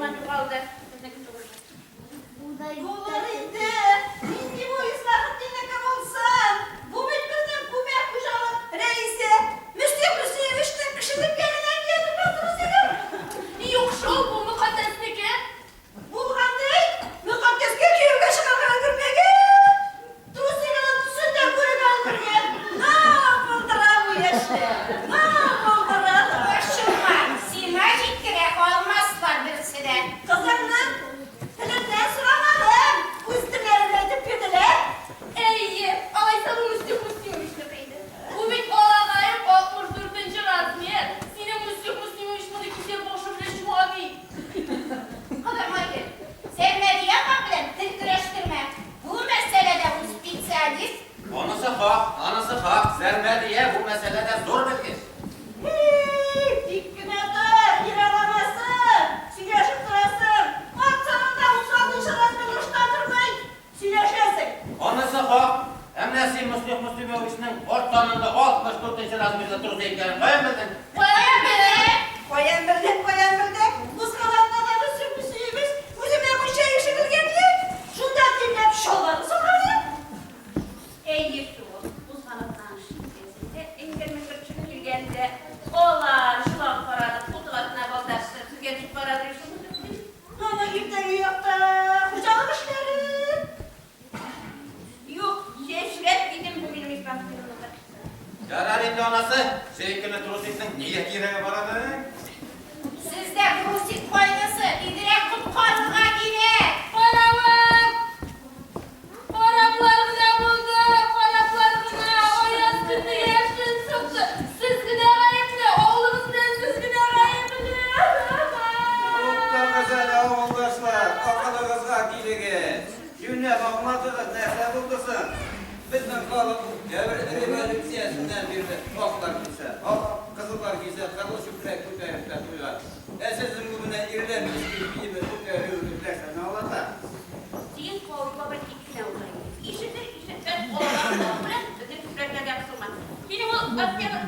авылыннан югалды. Безнеке түгел. Булыр инде, нинди бу Ислахетдиннеке булсын? Бу бит безнең күмәк хуҗалык рәисе Мөслих Мөслиевичның кешелеккә генә кия торган трусигы. Юк шул, бу Мөкатдәснеке. Булган ди, Мөкатдәскә кияүгә чыгарга өлгермәгән. Трусигының төсен дә күреп өлгергән. На, булдыра бу яшьләр, на, булдыра. Борчылма, сиңа җиткерә алмаслар берсе дә. Кызыңның Теленнән сорамадым, үз телләрен әйтеп бирделәр. Әйе, алайса бу Мөслих Мөслимовичныкы иде. Бу бит алагаем 64 нче размер. Синең Мөслих Мөслимович моны кисә башы белән чуа бит. Кызым Айгөл, Сәрмәдия апаң белән тел көрәштермә. Бу мәсьәләдә ул специалист. Анысы хак, анысы хак, Сәрмәдия бу мәсьәләдә зур белгеч. Һи, тик кенә тор, ир аламасы, сөйләшеп торасың. Ат санында 36 нчы размерлы ыштан тормый, сөйләшәсең. Анысы хак. Ә менә син Мөслих Мөслимовичның арт санында 64 нчы размерлы трусы икәнен каян белдең? Каян белдең? Каян белдең, каян белдең? Узган атнада Мөслих Мөслимович үземә мунча ишек элгән иде. Шунда тиңләп чалбарын салган идем. Әйе шул, узган атнаның шимбәсендә эңгер-меңгер төшеп килгәндә, алар җылан карады, култык астына балтачты, сүзгә төшеп бара ди шул Мөслим. Аның иртәнге якта хуҗалык эшләре. Юк, чәчрәп китем бу минем Исмәгыйлемнеке. Ярар инде, анасы, җәй көне трусикның нигә кирәге бар аның? Сездә трусик кайгысы, тизрәк коткарырга кирәк! Карават! Караплар гына булды, караплар гына, аяз көнне яшен сукты. Сез генә гаепле, авылыгыз белән сез генә гаепле. Туктагыз әле, авылдашлар, акылыгызга килегез. Юньләп аңлатыгыз, нәрсә булды соң? Безнең халык Үктәбер революциясеннән бирле аклар килсә, ак, кызыллар килсә, кызыл чүпрәк күтәреп тә туйган. Ә сезнең бу менә ирләр эчке киеме күтәрүегез нәрсәне аңлата? Син, Кави бабай, тик кенә утыр инде. Ишетер, ишетмәс, аларга колак белән безнең чүпрәкләргә кысылма. Синең ул Октябрь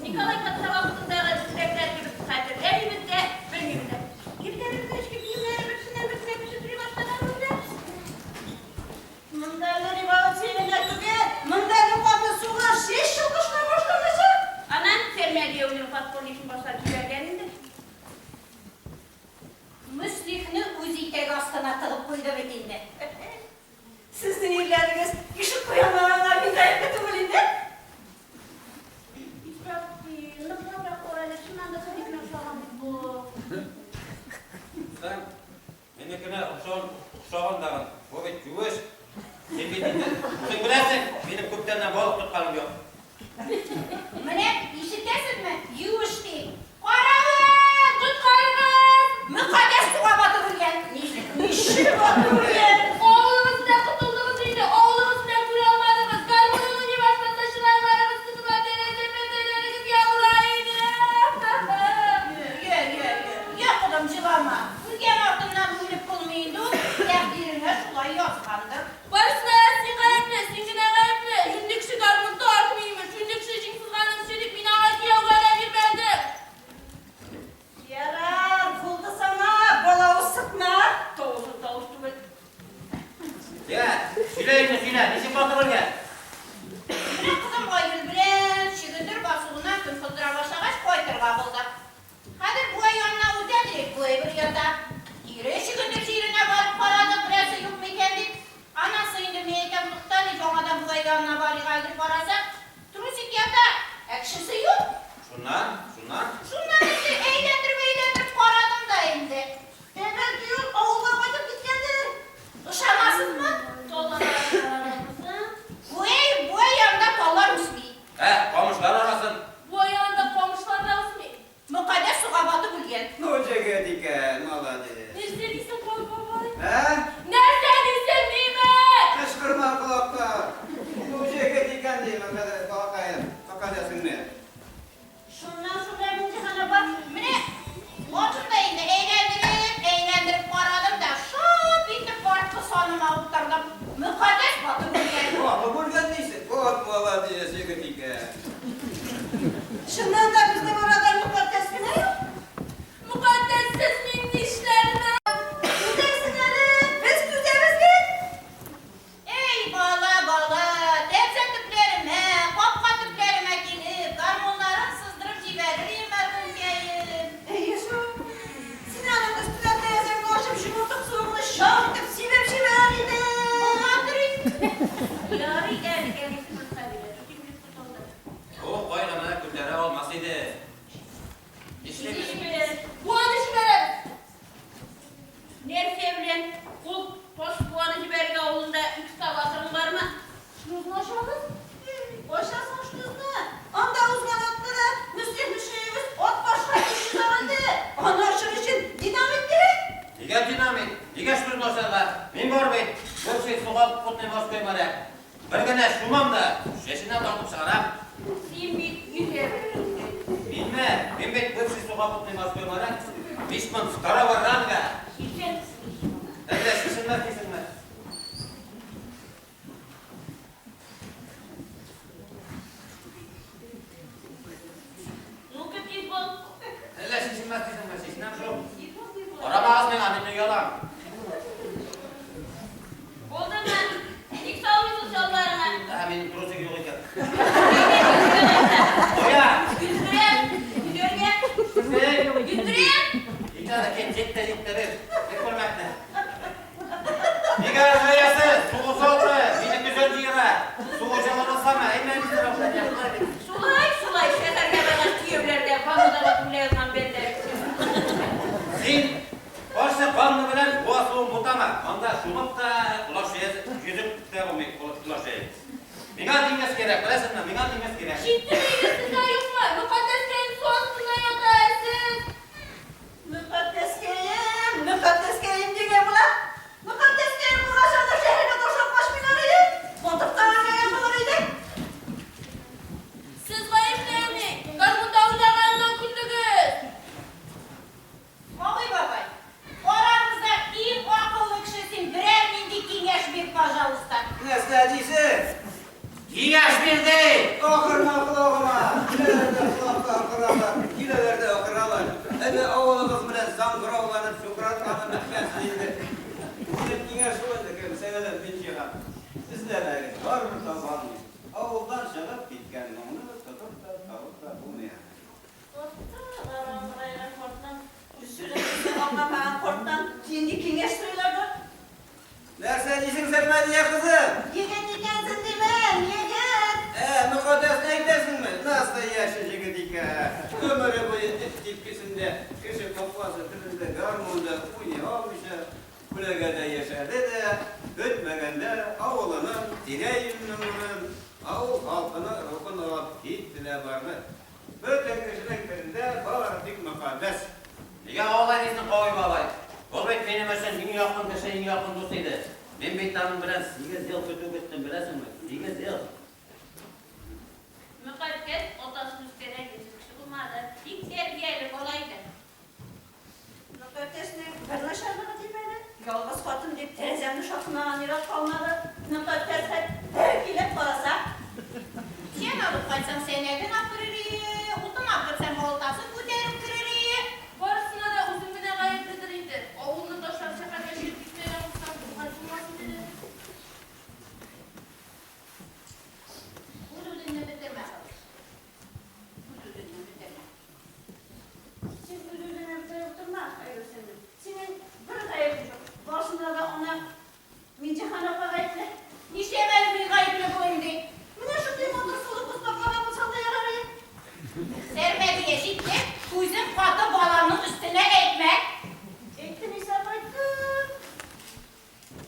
Николай патша вакытындагы чүпрәкләр кебек хәтерләмибез дә, белмибез дә. Ирләребезнең эчке киемнәре берсеннән-берсенә көче тори башлаган монда. Монда әле революция генә түгел, монда әле каты сугыш, чәч чалкышлар башланачак. Аннан Сәрмәдия үзенең подполье эшен башлап җибәргән инде. Мөслихне үз итәге астына тыгып куйды бит инде. Сезнең ирләрегез ишек куялмаганга мин гаепле түгел инде. Исрафил, ныклабрак кара әле, чыннан да синекенә охшаган бит бу. Соң, минекенә охшаган, охшаган тагын. Бу бит юеш. Син бит инде үзең беләсең, минем күптәннән балык тотканым юк. Менә, ишетәсезме, юеш ди. Каравыл! Коткарыгыз! Мөкаддәс суга батып үлгән. Ничек? Ничек батып үлгән? Авылыгыз белән котылдыгыз инде, авылыгыз белән күрә алмадыгыз. Гармунын уйный башласа, чырайларыгыз сытыла, тәрәзә пәрдәләрегез ябыла иде. Йә, йә, йә, йә, кодам, җылама. Үлгән артыннан үлеп булмый инде ул, тәкъдиреңә шулай язгандыр. Барысына да син гаепле, син генә гаепле. Юньле кеше гармун тартмый, имеш, юньле кеше җиң сызганымчы дип, мин аңа кияүгә дә бирмәдем. Ярар, булды сана, балавыз сытма. Тавышың тавыш түгел. Йә, сөйлә инде, сөйлә, ничек батып үлгән? Менә кызым Айгөл белән чөгендер басуына көн кыздыра башлагач кайтырга булдык. Хәзер буа янына үтә дирек, буа бер ята. Кире чөгендер җиренә барып карадык, берәрсе юк микән дип. Аннан соң инде мин әйтәм, туктале, яңадан буа янына барыйк әле дип карасак, трусик ята, ә кешесе юк. Шуннан, шуннан? Шуннан инде әйләндереп-әйләндереп карадым да инде. Ә бәлки ул авылга кайтып киткәндер? Ышанасызмы? Таллар арасына карадыңмы? Буа, буа янында таллар үсми. Ә, камышлар арасын? Буа янында камышлар да үсми. Мөкаддәс суга батып үлгән. Ну, җегет икән, молодец. Нәрсә дисең, карт бабай? Ә? Нәрсә дисең, димен! Кычкырма колакка. Ну, җегет икән, димен, балакаем, Мөкаддәсеңне. Шуннан соң да Миңҗиһан апа. Менә атын да инде әйләндереп, әйләндереп карадым да, шап итеп арткы саныма утырдым. Мөкаддәс батып үлгән. Батып үлгән дисең? Вот молодец, егет икән. Чыннан да безнең арада Мөкаддәс кенә юк. Мөкаддәссез мин нишләрмен? Нигә динамит? Нигә шлюзны ачарга? Мин бар бит, бывший сухопутный морской моряк. Бер генә чумам да, чәченнән тартып чыгарам. Син бит йөзә белмисең. Минме? Мин бит бывший сухопутный морской моряк. Мичман второго ранга. Чишен. Әллә чишенмәс дисеңме? Ну-ка, тиз бул. Әллә чишенмәс дисеңме? Чишенәм шул. Тиз бул, тиз бул. Карамагыз миңа, мин оялам. Булдымы? Ник салмыйсың чалбарыңа? Ә, минем трусик юк икән. Кая? Кая? Йөздерәм. Йөзәргә. Син? Йөздерәм. Кит әле, кит, җитте, җитте, бир. Бир күлмәкне. Нигә җыясыз? Сугу салды, мине көзән җыера. Сугу җылынасамы? Әймә мистер Абдулла, шулай бит. Шулай, шулай, шәһәргә баргач кияүләрдә ваннада батып үлә язган бәндә. Син каршы ванна белән буа суын бутама. Анда чумып та, колач йөзеп тә булмый, колач җәеп. Миңа диңгез кирәк, беләсеңме? Миңа диңгез кирәк. Җиттеме сезгә юкмы? Мөкатдәскәем су астында ята, ә сез? Мөкатдәскәем, мөкатдәскәем дигән була. Мөкатдәскәем булгач, аны шәһәргә ташлап качмыйлар иде. Батып та үлмәгән булыр иде. Сез гаепле, әни. Гармунда уйнаганыннан көлдегез. Абый бабай, арабызда иң акыллы кеше син, берәр нинди киңәш бир, пожалуйста. Нәрсә дисең? Киңәш бир ди! Акырма колагыма! Киләләр дә колакка акыралар, киләләр дә акыралар. Әллә авылыгыз белән саңгырауланып сукранганып беткәнсез инде. Минем киңәш шул инде, кем сәләләр мин чыгам. Эзләмәгез, барыбер таба алмыйсыз. Авылдан чыгып киткән моңны тотып та, табып та булмый аны. Караңгырайган карттан, үз сүзен үзе аңламаган карттан нинди киңәш сорыйлардыр? Нәрсә дисең, Сәрмәдия кызым? Егет икәнсең димен, егет! Ә, Мөкатдәсне әйтәсеңме? Настоящий егет икән. Гомере буе эт типкесендә, кеше капкасы төбендә гармунда уйный алмыйча, күләгәдә яшәде дә, көтмәгәндә авылының, тирә-юненең нурын, авыл халкының рухын алып китте дә барды. Бөтен кешенең телендә бары тик Мөкатдәс. Нигә алай дисең, Кавый бабай? Ул бит минем өчен иң якын кеше, иң якын дус иде. Мин бит аның белән 8 ел көтү көттем, беләсеңме? 8 ел. Мөкатдәс атасын үстергән юньсез кеше булмады. Бик тәрбияле бала иде. Мөкатдәснең бер начарлыгы тимәде. Ялгыз хатын дип тәрәзәмне шакымаган ерак калмады. Мөкатдәс хәт бер килеп караса. Печән алып кайтсаң, сәнәген апкерер ие, утын апкерсәң, балтасын күтәреп керер ие. Барысына да үзем генә гаепледер инде. Авылны ташлап шәһәргә чыгып китмәгән булсам, бу хәл булмас иде дә. Үз-үзеңне бетермә, кыз. Үз-үзеңне бетермә. Син үз-үзеңне бетереп утырма, Айгөл сеңлем. Синең бер гаебең юк. Барысында да ана Минҗиһан апа гаепле. Нишләп әле мин гаепле булыйм ди? Менә шундый матур сылу кыз тапмаган булсаң да ярар иде. Сәрмәдия җитте, күзең каты баламның өстенә әйтмә. Әйттем исә кайттым.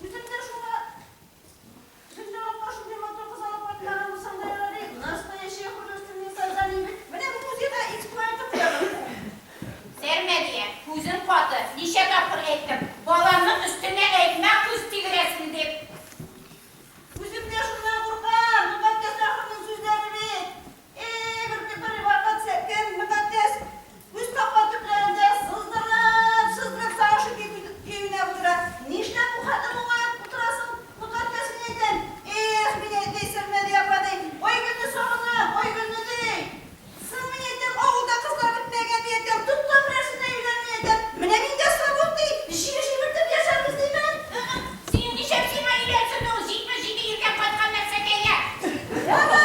Үзем дә шуңа Гөлнур апа шундый матур кыз алып кайтмаган булсаң да ярар иде. Настоящая художественная создание бит. Менә бу музейга экспонат куябыз. Сәрмәдия, күзең каты, ничә тапкыр әйттем, баламның өстенә әйтмә, күз тигерәсең дип. Үзем дә шуннан куркам. Мөкатдәс ахунның сүзләре бит. Эй, бер бер вакыт кем Мөкатдәс үз капка төпләрендә сыздырып, сыздырып сагышы көенә утыра. Нишләп бу хәтле моңаеп утырасың? Мөкатдәс мин әйтәм. Эх, мин әйтәй Сәрмәдия апа ди. Айгөлне сагынам, Айгөлне ди. Соң мин әйтәм, авылда кызлар бетмәгән мин әйтәм, тот та берәрсенә өйлән мин әйтәм. Менә мин дә свободный, җир җимертеп яшәрбез димен. Син нишләп сиңа өйләнсен ул 77 ирдән кайткан нәрсәкәйгә? Яба,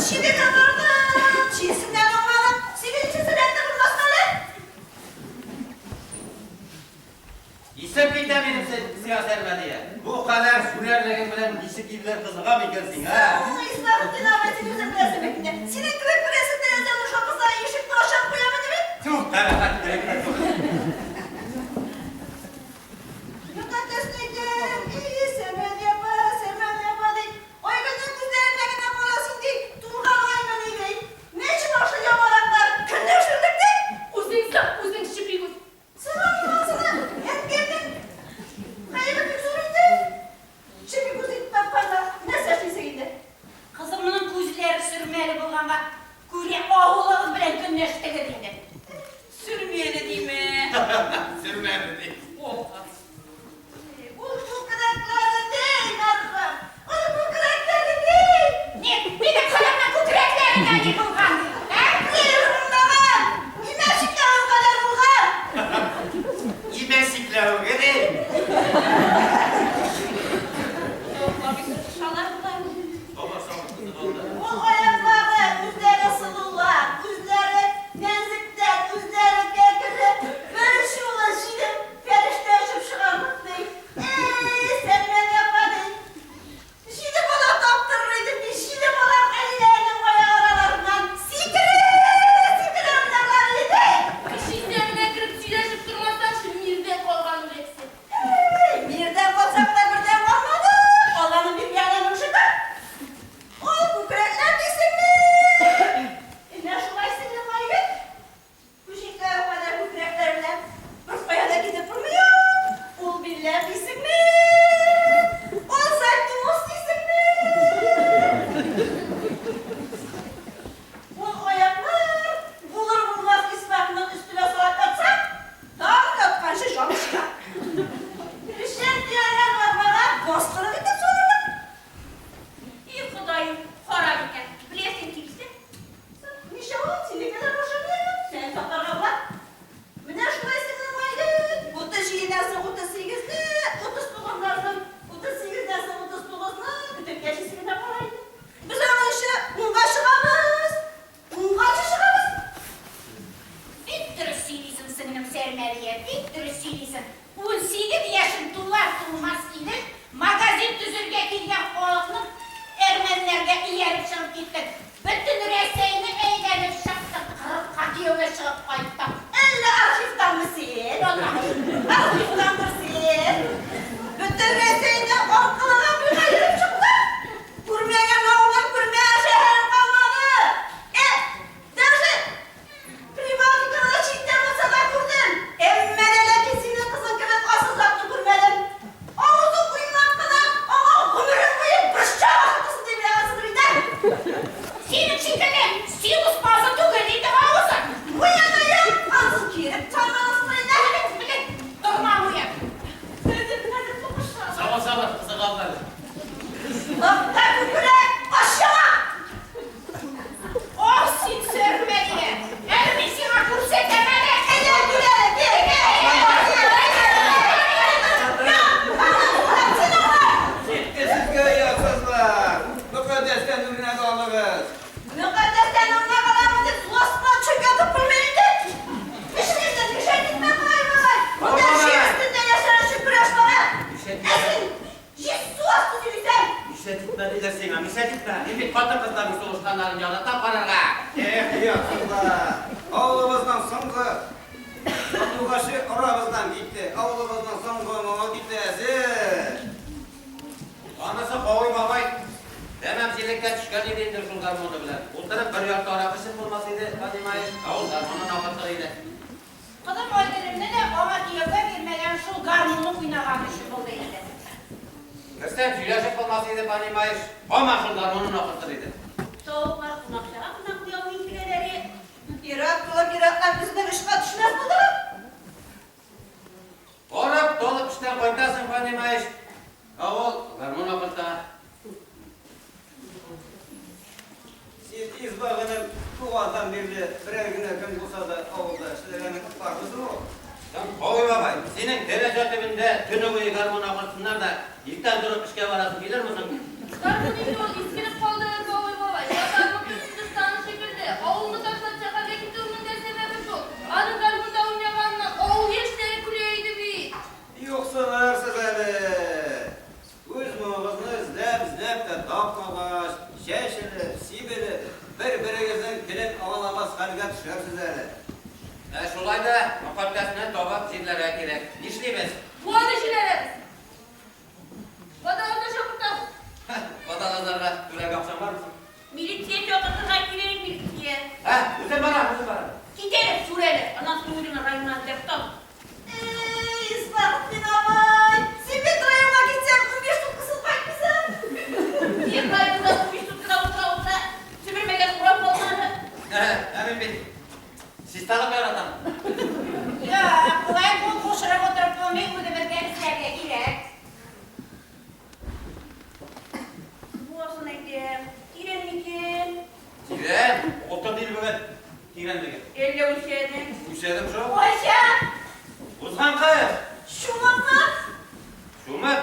чиденә бардым, чисеннән уңмадым. Сигезенчесе рәтне булмасын әле. Исем китә минем сиңа, Сәрмәдия. Бу кадәр сүләрлегең белән ничек ирләр кызыга микән сиңа? Соң, Ислахетдин абый, син үзең беләсең бит инде. Синең кебек берәрсе тәрәзәне шакыса, ишекне ачап куямын бит. Тү, кабахәт терек. Мөкатдәсне әйтәм, и, Сәрмәдия апа, Сәрмәдия апа ди. Айгөлнең күзләренә генә кара син ди, тулган аймыни ди. Ничек ашы ямараклар, көнләшерлек ди. Үзең соң, үзең чепи күз. Сыңар сына, әнкәмнең Ул күкрәкләре ди, мәрхүм. Ул күкрәкләре ди. Ни, минем кызымның күкрәкләренә ни булган? Ә? Ни булмаган? Имән чикләвең кадәр булган. Имән чикләвеге ди. Тавыклар бик тырышалар болар. Сабыр, сабыр, кызык алды. Ул аяклары үзләре сылулар, үзләре нәзекләр, үзләре кәкре. Бер юлы җиде фәрештә очып чыгарлык ди. Эй, Сәлмән апа ди. Җиде бала таптырыр идем ди, җиде балам әниләренең аяк араларыннан сикерә-сикерә уйнарлар иде. Кеше исәбенә кереп сөйләшеп тормасаңчы, мирдән калган үләксә. Эй, мирдән калсак та бердән калмадык. Алланың биргәненә мең шөкер. Ул күкрәкләр дисеңме? Менә шулай, сеңлем Айгөл. Күшеккә кадәр күкрәкләр белән беркая да китеп булмый. Ул билләр дисеңме? Ул сальтус дисеңме? Ул аяклар булыр булмас Исмәгыйльнең өстенә салып ятсаң, таң атканчы җан чыга. Печән төягән арбага бастырык итеп салырлык. И Ходаем, харап икән. Беләсең килсә. Ничего, синеке дә башымны, сән сакларга була. Менә шулай, сеңлем Айгөл, 37-дән соң 38-не, 39-дан соң 38-дән соң 39-ны көтеп яшисе генә кала инде. Без аңа унга чыгабыз. Унга чыгабыз. Бик дөрес сөйлисең, сеңлем Сәрмәрия, бик дөрес сөйлисең. 18 яшен тулар тулмас идек, магазин төзергә килгән халыкның әрмәннәргә ияреп чыгып киттек. Бөтен Рәсәйне әйләнеп чыктык, 40-ка кияүгә чыгып кайттык. Әллә архивтанмы син? Валлаһи. Архивтандыр син. Бөтен Рәсәйне аркылыга буйга йөреп чыктык. Күрмәгән авылым, күрмәгән шәһәрем калмады. Э, даже Прибалтикада читтә булса да күрдем. Әмма дә ләкин синең кызың кебек асыл затны күрмәдем. Авызы уйнап кына, аңа гомерең буе борчак ашатасың дип беләсең бит. Синең шикелле силос базы түгел инде авызы. Уянайым, ансыз киреп чармагансың инде. Белеп, торма уян. Хәзер, хәзер сугыша. Сабыр, сабыр, кызык алды әле. Такта күкрәк, ашама! Ох, син Сәрмәрия! Әле мин сиңа күрсәтәм әле! Әйдә, күрә, бир, бир. Җитте сезгә, оятсызлар! Мөкаддәстән үрнәк алыгыз. Мөкаддәстән үрнәк аламын дип, су астына төшеп ятып булмый инде. Кешеләрдән мешать итмә, Курай бабай. Монда җир өстендә яшәр өчен көрәш бара. Ә син җир су асты сөйлисең. Мишәт итмә диләр сиңа, мишәт итмә. Мин бит хатын-кызларның сугышканнарын яратам карарга. Эх, оятсызлар! Авылыбызның соңгы сандугачы арабыздан китте. Авылыбызның соңгы моңы китте әзер. Анысы Кавый бабай тәмам җилеккә төшкән иде инде шул гармоны белән. Утырып бер ярты аракы эчеп булмас иде, понимаешь? Ә ул гармонын акыртыр иде. Кызым Айгөлемне дә аңа кияүгә бирмәгән шул гармунны уйнаган өчен булды инде. Керсәң сөйләшеп булмас иде, понимаешь? Һаман шул гармонын акыртыр иде. Тавыклар кунакчага кунак куя интегәләре. Ир-ат булып ир-атлар безнең очка төшмәс булдылар. Барып, толып эштән кайтасың, понимаешь? Ә ул гармун акырта. Син Исбагының туганнан бирле берәр генә көн булса да авылда эшләгәнең бармы соң? Кавый бабай, синең тәрәзә төбендә төне буе гармун акыртсыннар да, иртән торып эшкә барасың килерме соң? Гармун инде ул искереп калды, Кавый бабай. Ватанның төпсез дошманы шикелле. Авылны ташлап шәһәргә китүемнең дә сәбәбе шул. Аның гармунда уйнаганыннан авыл яшьләре көлә иде бит. Юксынырсыз әле. Үз моңыгызны эзләп-эзләп тә тапмагач, чәчелеп, сибелеп, бер-берегезнең телен аңламас хәлгә төшәрсез әле. Ә шулай да Мөкаддәсне табып җирләргә кирәк. Нишлибез? Буаны җибәрәбез. Водолазны чакыртабыз. Водолазларга түләргә акчаң бармы соң? Милиция чакыртырга кирәк, милиция. Ә, үзем барам, үзем барам. Кит әле, сүрәле. Аннан соң үзеңне районнан эзләп тап. Эй, Исмәгыйль абый, син бит районга китсәң, 15 суткасыз кайтмыйсың. Син районда 15 суткада утыра-утыра себермәгән урам калмады. Ә, ә мин бит чисталык яратам. Я, болай кул кушырып утырып булмый. кыз? Чумыпмы? Чумып,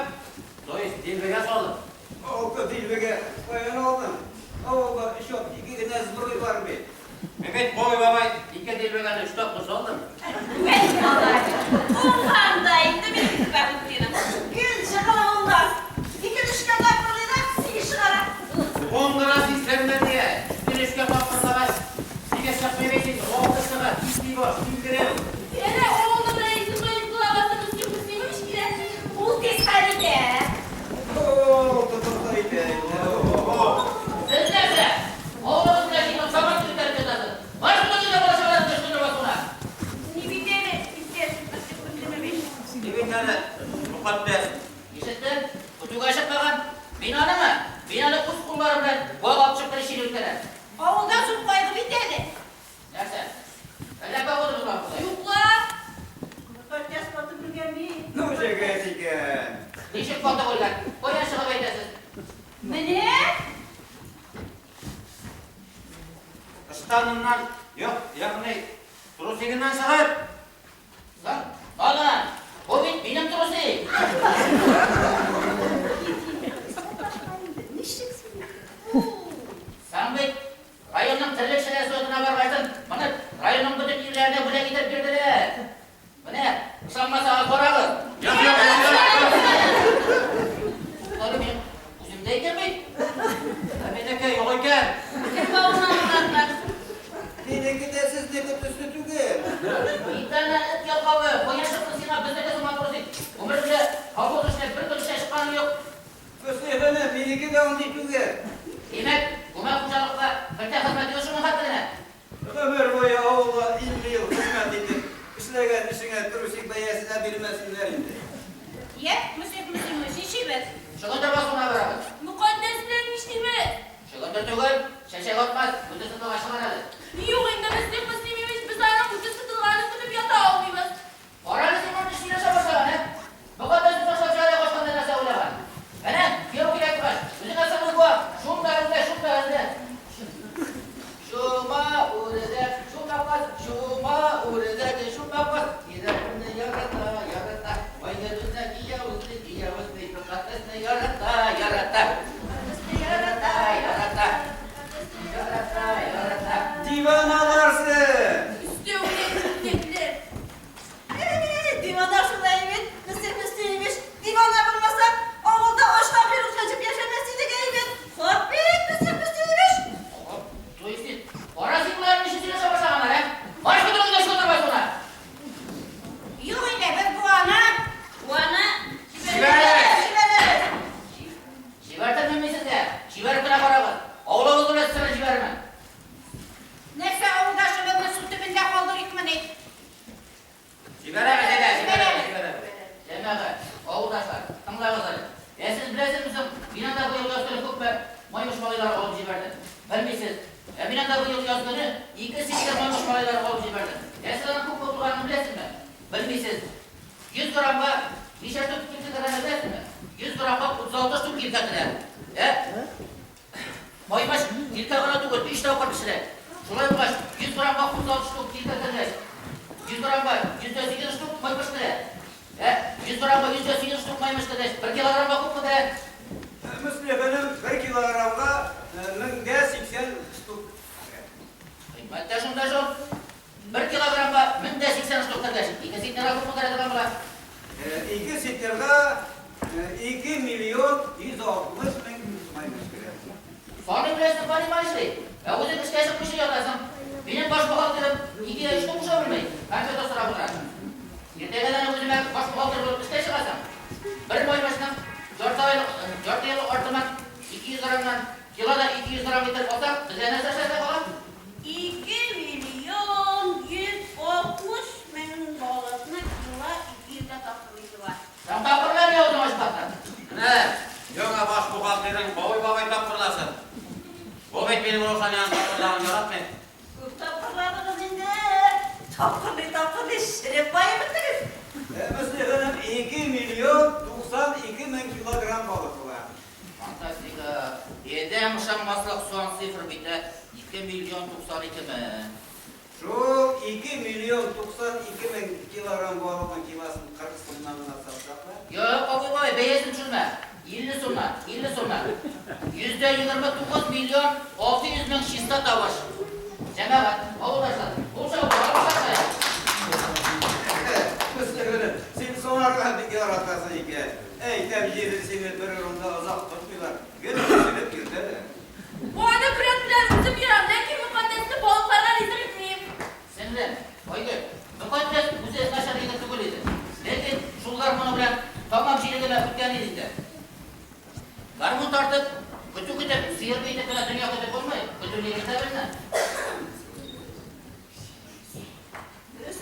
то есть дилбегә салып. Алты дилбегә каян алдың? Авылда өч ат, ике генә сбруй бар бит. Мин бит Бабай бабай ике дилбегәне өч тапкыр салдым. Вәй малай. Уңган да инде минем Мисбахетдиным. Гел җыгыла уңган. Ике төшкә тапкырлый да, сигез чыгара. Уңдыра син дия. Өчкә тапкырлагач, сигез чыкмый бит инде. Алты чыга, тиз баш, тиз. Әнә авылның рәисе Гаеп Мөслих Мөслимович килә. Ул тиз хәл итә. О, тотырга итә инде. Сез нәрсә? Авылыгыз белән җыелып сабан туе үткәреп ятасыз. Марш бөтен бала чагаларны чөгендер басуына. Ни бит әле, иптәш Мөслих Мөслимович. Ни бит әле, Мөкатдәс. Ишеттем, көтүгә чыкмаган. Мин анымы? Мин аны үз кулларым белән буага алып чыктыр чирүткәләр. Авылда зур кайгы бит әле. Нәрсә? Әллә погода бозыла бугай. Юк ла. Мөкатдәс батып үлгән бит. Ну, җегет икән. Ничек батып үлгән? Каян чыгып әйтәсез? Менә. Ыштаныннан, юк, ягъни трусигыннан чыгып. Соң, тагын. Бу бит минем трусик. Ничек син? Соң бит районның терлекчеләр советына баргачтын, моны районның бөтен ирләренә бүләк итеп бирделәр. Менә, ышанмасагыз карагыз. Юк, юк, юк, юк. Туктале, минем үземдә икән бит. Ә минеке юк икән. Кем бавыннан урадылар? Минеке дә сезнеке төсле түгел. Итәне эт ялкавы, каян чыкты сиңа безнеке сыман трусик? Гомереңдә колхоз эшенә бер көн эшкә чыкканың юк. Мөслих энем, минеке дә андый түгел. Димәк, күмәк хуҗалыкта көлтә хезмәте юк шуның хәтле. Гомер буе авылда 50 ел хезмәт итеп, эшләгән эшеңә трусик бәясенә бирмәсеннәр инде. Йә, Мөслих Мөслимович, нишлибез? Чөгендер басуына барабыз. Мөкатдәс белән нишлибез? Чөгендер түгел, чәчәк атмас, үте сытылга чыгар әле. Юк инде, Мөслих Мөслимович, без аның үте сытылганын көтеп ята алмыйбыз. Карале син моны сөйләшә башлаган, ә? Мөкатдәсне ташлап чыгарга качканда нәрсә уйлаган? Әнә, кияү килә торгач, үзеңә сыңар буа, шунда эзлә, шунда эзлә. Шума үрдәк, шума каз, шума үрдәк, шума каз. Кирәкне ярата, ярата. Вайгәдүзне кияүзне, кияүзне, Мөкатдәсне ярата, ярата. Мөкатдәсне ярата, ярата. Ярата, ярата. Диваналар сез! Өстәвенә тинтәкләр. Эй, дивана шулай бит, Мөслих Мөслимович. Дивана булмасак, авылда ачка койрык чәчеп яшәмәс идек әйбәт. Хак бит, Мөслих Мөслимович. То есть, кара син болар ничек сөйләшә башлаганнар, ә? Марш бөтенегез дә чөгендер басуына. Юк инде, без буаны Буаны Җибәрәбез. Җибәрәбез. Җибәртермен мин сезгә. Җибәреп кенә карагыз. Авылыгыз белән сезне җибәрермен. нәрсә авылдашыбызны су төбендә калдырыйкмыни? Җибәрәбез, әйдә, җибәрәбез, җибәрәбез. Җәмәгать, авылдашлар, тыңлагыз әле. Ә сез беләсезме соң, мин анда быел яз көне күпме маймыш малайлары алып җибәрдем. Белмисез. Ә мин анда быел яз көне 2 центнер маймыш малайлары алып җибәрдем. Ә сез аның күпме булганын беләсезме? Белмисез. 100 граммга ничә штук килә кергәнен беләсезме? 100 граммга 36 штук килә керә. Ә? Маймыш килә гына түгел, 3 тапкыр пешерә. Шулай булгач, 100 граммга 36 штук килә кергәч, 100 граммга 108 штук маймыш керә. Ә 100 граммга 108 штук маймыш кергәч, 1 килограммга күпме керә? Мөслих энем, 1 килограммга 1080 штук. Кыйммәт тә шунда шул. 1 килограммга 1080 штук кергәч, 2 центнерга күпме керә торган була? 2 центнерга 2 миллион 160 мең маймыш керә. Саный беләсең, понимаешь ли? Ә үзең эшкә чыкмыйча ятасың. Минем баш бухгалтерым ике өч куша белми. Компьютер сорап утыра. Иртәгәдән үземә баш бухгалтер булып эшкә чыгасың. Бер маймышның ярты айлык артымын 200 граммнан, килода 200 грамм итеп алсак, безгә нәрсә эшләргә кала? 2 160 000 балыкны кило 200-гә тапшырмыйсы бар. Син тапкырлар я үзең ашпатны. Менә, яңа баш бухгалтерың Бабай бабай тапкырласын. Бу бит минем Раушанияның тапкырлагын яратмый. Күп тапкырладыгыз инде. Тапкырлый, тапкырлый, шереп баеп беттегез. Мөслих энем, 2 миллион 92 мең килограмм балык була. Фантастика. Адәм ышанмаслык сан цифр бит, 2 миллион 92 мең. Шул. 2 миллион 92 мең килограмм балыкның килосын 40 сумнан гына сатсак та? Юк, абый бабай, бәясен төшермә. 50 сумнан, 50 сумнан. 29 миллион 600 мең чиста табыш. Җәмәгать, авылдашлар, кул чабып, алкышлап. Мөслимгөлем, син санарга бик яратасың икән. Әйтәм җиде, сине бер урында озак тотмыйлар. Гел күчереп йөртәләр. Буаны көрәк белән үзем ерам, ләкин Мөкаддәсне балыкларга ризык итмим. Сеңлем, Айгөл, Мөкаддәс үзе начар егет түгел иде. Ләкин шул гармуны белән тамам җилегенә үткән иде инде. Гармун тартып, көтү көтеп, сыер биетеп кенә дөнья көтеп булмый. Көтүне йөртә белмә.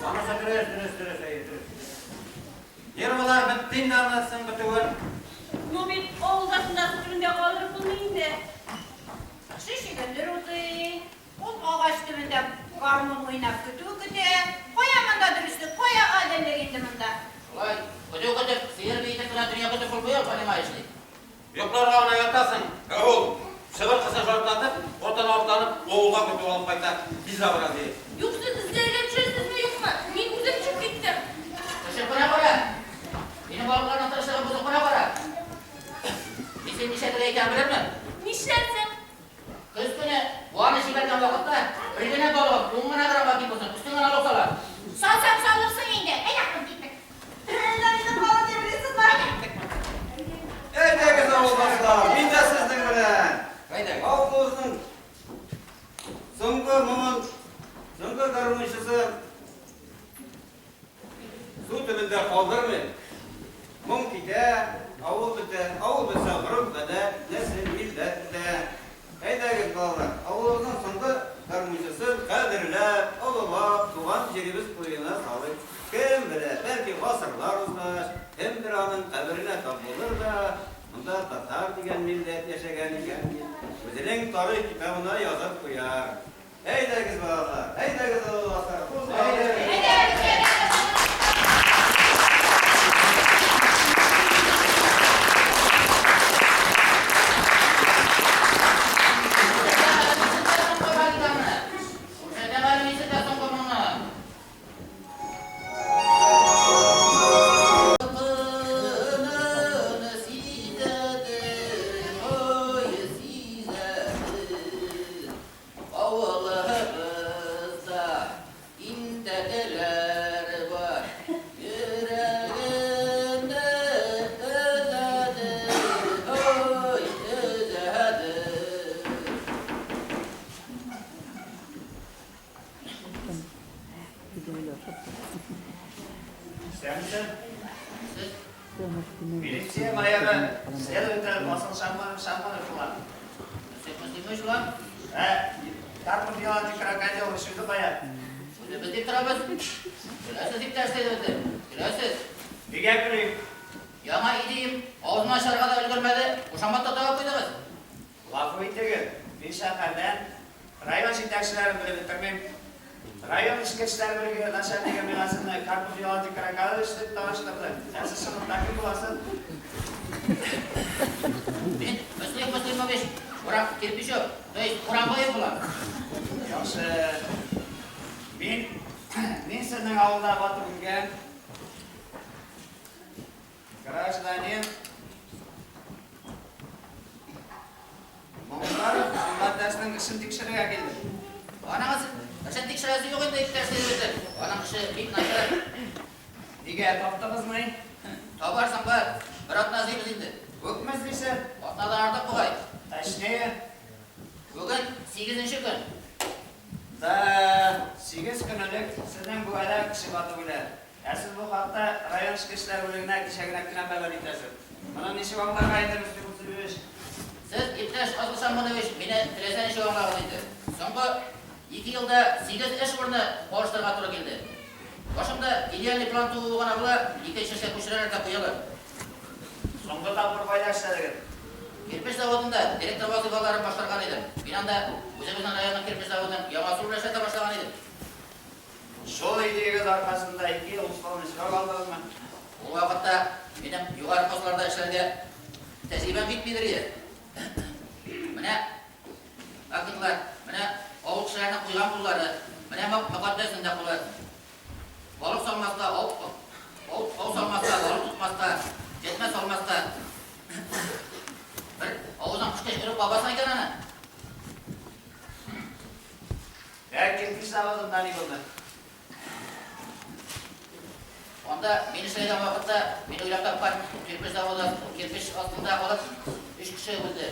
Анысы дөрес, дөрес, дөрес, әйе, дөрес. Нервылар бетте инде анысының бетүен. Ну бит авылдашында су төбендә калдырып булмый инде. Кеше чөгендер утый, ул агач төбендә гармун уйнап көтү көтә. Кая монда дөреслек, кая гаделлек инде монда? Шулай, көтү көтеп, сыер биетеп кенә дөнья көтеп булмый ул, понимаешь ли. Йокларга гына ятасың, ә ул чыбыркысын шартлатып, атына атланып, авылга көтү алып кайта. Безобразие. Юк, сез эзләргә төшәсезме, юкмы? Мин үзем төшеп киттем. Төшеп кенә кара. Минем балыкларның тырышлыгын бозып кына кара. Мин син нишләтергә икәнен белермен. Нишләрсең? Көз көне буаны җибәргән вакытта бер генә балыгым ун гына граммга ким булсын, өстеңә налог сала. Салсаң салырсың инде. Әйдә, кыз, киттек. Әллә минем балык дип беләсезме? Әйдәгез, авылдашлар, мин дә сезнең белән. Әйдәгез. Авылыбызның соңгы моңын, соңгы гармунчысы су төбендә калдырмыйм. Моң китә, авыл бетә, авыл бетсә, гореф-гадәт, нәсел, милләт бетә. Әйдәгез, балалар, авылыбызның соңгы гармунчысын кадерләп, олылап, туган җиребез куенына салыйк. Кем белә, бәлки гасырлар узгач, кемдер аның каберенә тап булыр да, монда татар дигән милләт яшәгән икән дип, үзенең тарих китабына язып куяр. Әйдәгез, балалар, әйдәгез, авылдашлар, кузгалыйк. Әйдә, Күрсәтәм әле мин сезгә соңгы моңны. Ялкынын сизәдер, ой, сизәдер. Авылыбызда интәкләр бар. Йөрәгемне өзәдер, ой, өзәдер. Исәнмесез? Сез Милиция майоры, следователь Васил Шаманов Шаманов була. Мөслих Мөслимович була. Ә, Карпов Еланчы крокодил шуды кая? Үзебез дип торабыз. Көләсез, иптәш следователь. Көләсез. Нигә көлим? Яңа идеям авызын ачарга да өлгермәде. Кушамат та табып куйдыгыз. Гафу итегез, мин шәһәрдән, район җитәкчеләрен белеп бетермим. Район эчке эшләр бүлеге начальнигы миңа сезне Карпов Еланчы крокодил дип таныштырды. Ә сез чынлыкта кем буласыз? Мин Мөслих Мөслимович Урак Кирпичев, то есть Урамбаев була. Яхшы. Мин сезнең авылда батып үлгән гражданин Моңдаров Мөкаддәснең эшен тикшерергә килдем. Аның эшен тикшерәсе юк инде, иптәш следователь. Аның эше бик начар. Нигә, таптыгызмы? Табарсың бар. Бер атна эзлибез инде. Күпме эзлисез? Атнадан артык бугай. Точнее? Бүген 8нче көн. Да, 8 көн элек сезнең Буада кеше батып үлә. Ә сез бу хакта район эчке эшләр бүлегенә кичәгенәк кенә хәбәр итәсез. Моны ничек аңларга инде, Мөслим Мөслимович? Сез, иптәш Асыл Шамбанович, мине теләсә ничек аңлагыз инде. Соңгы 2 елда 8 эш урыны алыштырырга туры килде. Башымда идеальный план тууы гына була, икенче эшкә күчерәләр дә куялар. Соңгы тапкыр кайда эшләдегез? Кирпеч заводында директор вазыйфаларын башкарган идем. Мин анда үзебезнең районның кирпеч заводын яңа ысул белән эшләтә башлаган идем. Шул идеягез аркасында 2 ел условный срок алдыгызмы? Ул вакытта минем югары постларда эшләргә тәҗрибәм җитмидер иде. Менә актлар, менә авыл кешеләренең куйган куллары. Менә Мөкатдәснең дә кулы. Балык салмаска, ау, ау, ау салмаска, балык тотмаска, җәтмә салмаска. Бер авыздан күчкәч өреп кабасың икән аны. Ә кирпеч заводында ни булды? Анда мин эшләгән вакытта мин уйлап тапкан кирпеч заводы кирпеч астында калып өч кеше үлде.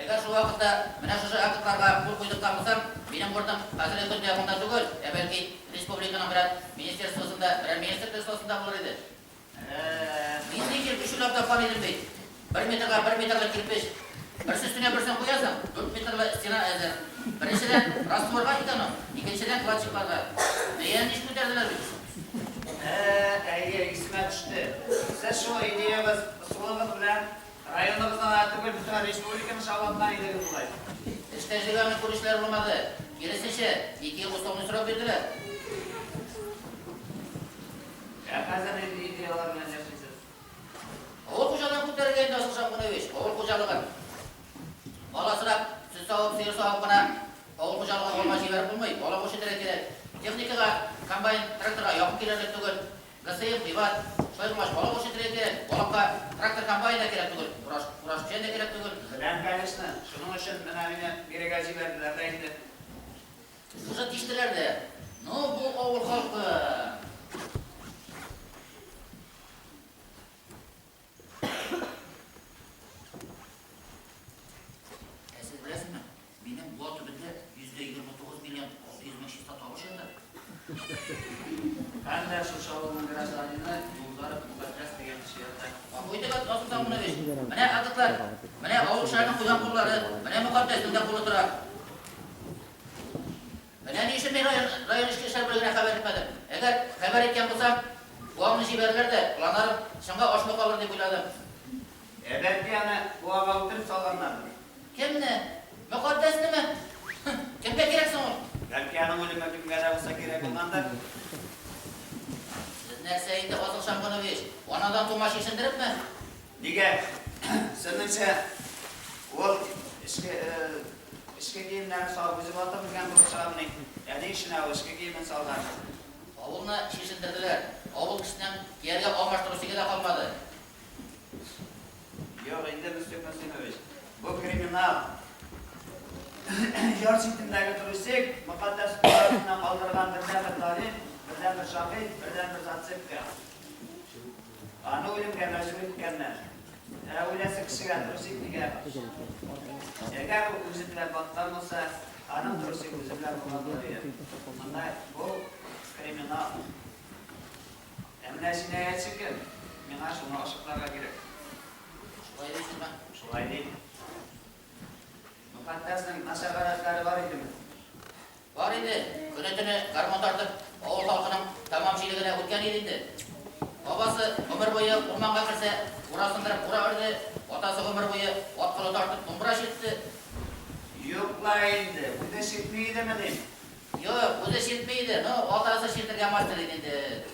Әгәр шул вакытта менә шушы актларга кул куйдырткан булсам, минем урыным хәзерге көндә монда түгел, ә бәлки республиканың берәр министерствосында, берәр министр креслосында булыр иде. Нинди кирпеч уйлап тапкан идем бит. Бер метрга бер метрлы кирпеч. Берсе өстенә берсен куясың, дүрт метрлы стена әзер. Беренчедән, растворга эконом, икенчедән, кладчикларга. Бәяне ничек күтәрделәр бит. Әйе, исемә төште. Сез шул идеягез, ысулыгыз белән районыгызны гына түгел, бөтен республиканы шаулаткан идегез бугай. Эш тәҗрибәмне күрүчеләр булмады. Киресенчә, ике ел условный срок бирделәр. Ә хәзер нинди идеяләр белән яшисез? Авыл хуҗалыгын күтәрергә инде, Асыл Шәмгунович, авыл хуҗалыгын. Мал асрап, сөт савып, сыер савып кына авыл хуҗалыгын алга җибәреп булмый, балык үрчетергә кирәк. Техникага, комбайн, тракторга якын килерлек түгел. ГСМ кыйбат. Шулай булгач, балык үрчетергә кирәк. Балыкка трактор, комбайн да кирәк түгел, фураж, фураж печән дә кирәк түгел. Беләм, конечно. Шуның өчен менә мине бирегә җибәрделәр дә инде. Уже тиштеләр дә. Ну, бу авыл халкы! Ә сез беләсезме, минем буа төбендә 129 миллион 600 мең чиста табыш ята. Һәм дә шушы авылның гражданины Юлдаров Мөкатдәс дигән кеше ята. Гафу итегез, Асыл Сагунович. Менә актлар, менә авыл кешеләренең куйган куллары, менә Мөкатдәснең дә кулы тора. Менә ни өчен мин район, район эчке эшләр бүлегенә хәбәр итмәдем. Әгәр хәбәр иткән булсам, буамны җибәрерләр дә, планнарым чынга ашмый калыр дип уйладым. Ә бәлки аны буага үтереп салганнардыр? Кемне? Мөкатдәснеме? Кемгә кирәк соң ул? Бәлки аның үлеме кемгә дә булса кирәк булгандыр? Сез нәрсә инде, Асыл Шәмгунович, анадан тума чишендерепме? Нигә? Сезнеңчә, ул эчке, эчке киемнәрен салып үзе батып үлгән булып чыгамыни? Ә ни өчен ул эчке киемен салган? Авылны чишендерделәр. Авыл кешесенең кияргә алмаш трусигы да калмады. Юк инде, Мөслим Мөслимович, бу криминал. Яр читендәге трусик, Мөкатдәс кул астыннан калдырган бердәнбер дәлил, бердәнбер шаһит, бердәнбер зацепка. Аны үлемгә мәҗбүр иткәннәр. Ә үләсе кешегә трусик нигә? Әгәр ул үзе белән баткан булса, аның трусигы үзе белән булган булыр иде. Монда бу криминал. Ә менә җинаятьче кем? Миңа шуны ачыкларга кирәк. Шулай дисезме? Шулай дим. Мөкатдәснең начар гадәтләре бар идеме? Бар иде. Көне-төне гармун тартып, авыл халкының тәмам чилегенә үткән иде инде. Бабасы гомер буе урманга керсә, бура сындырып бура өрде, атасы гомер буе ат кылы тартып думбыра чиртте. Юк ла инде, үзе чиртми идеме дим? Юк, үзе чиртми иде, но атасы чиртергә мастер иде инде.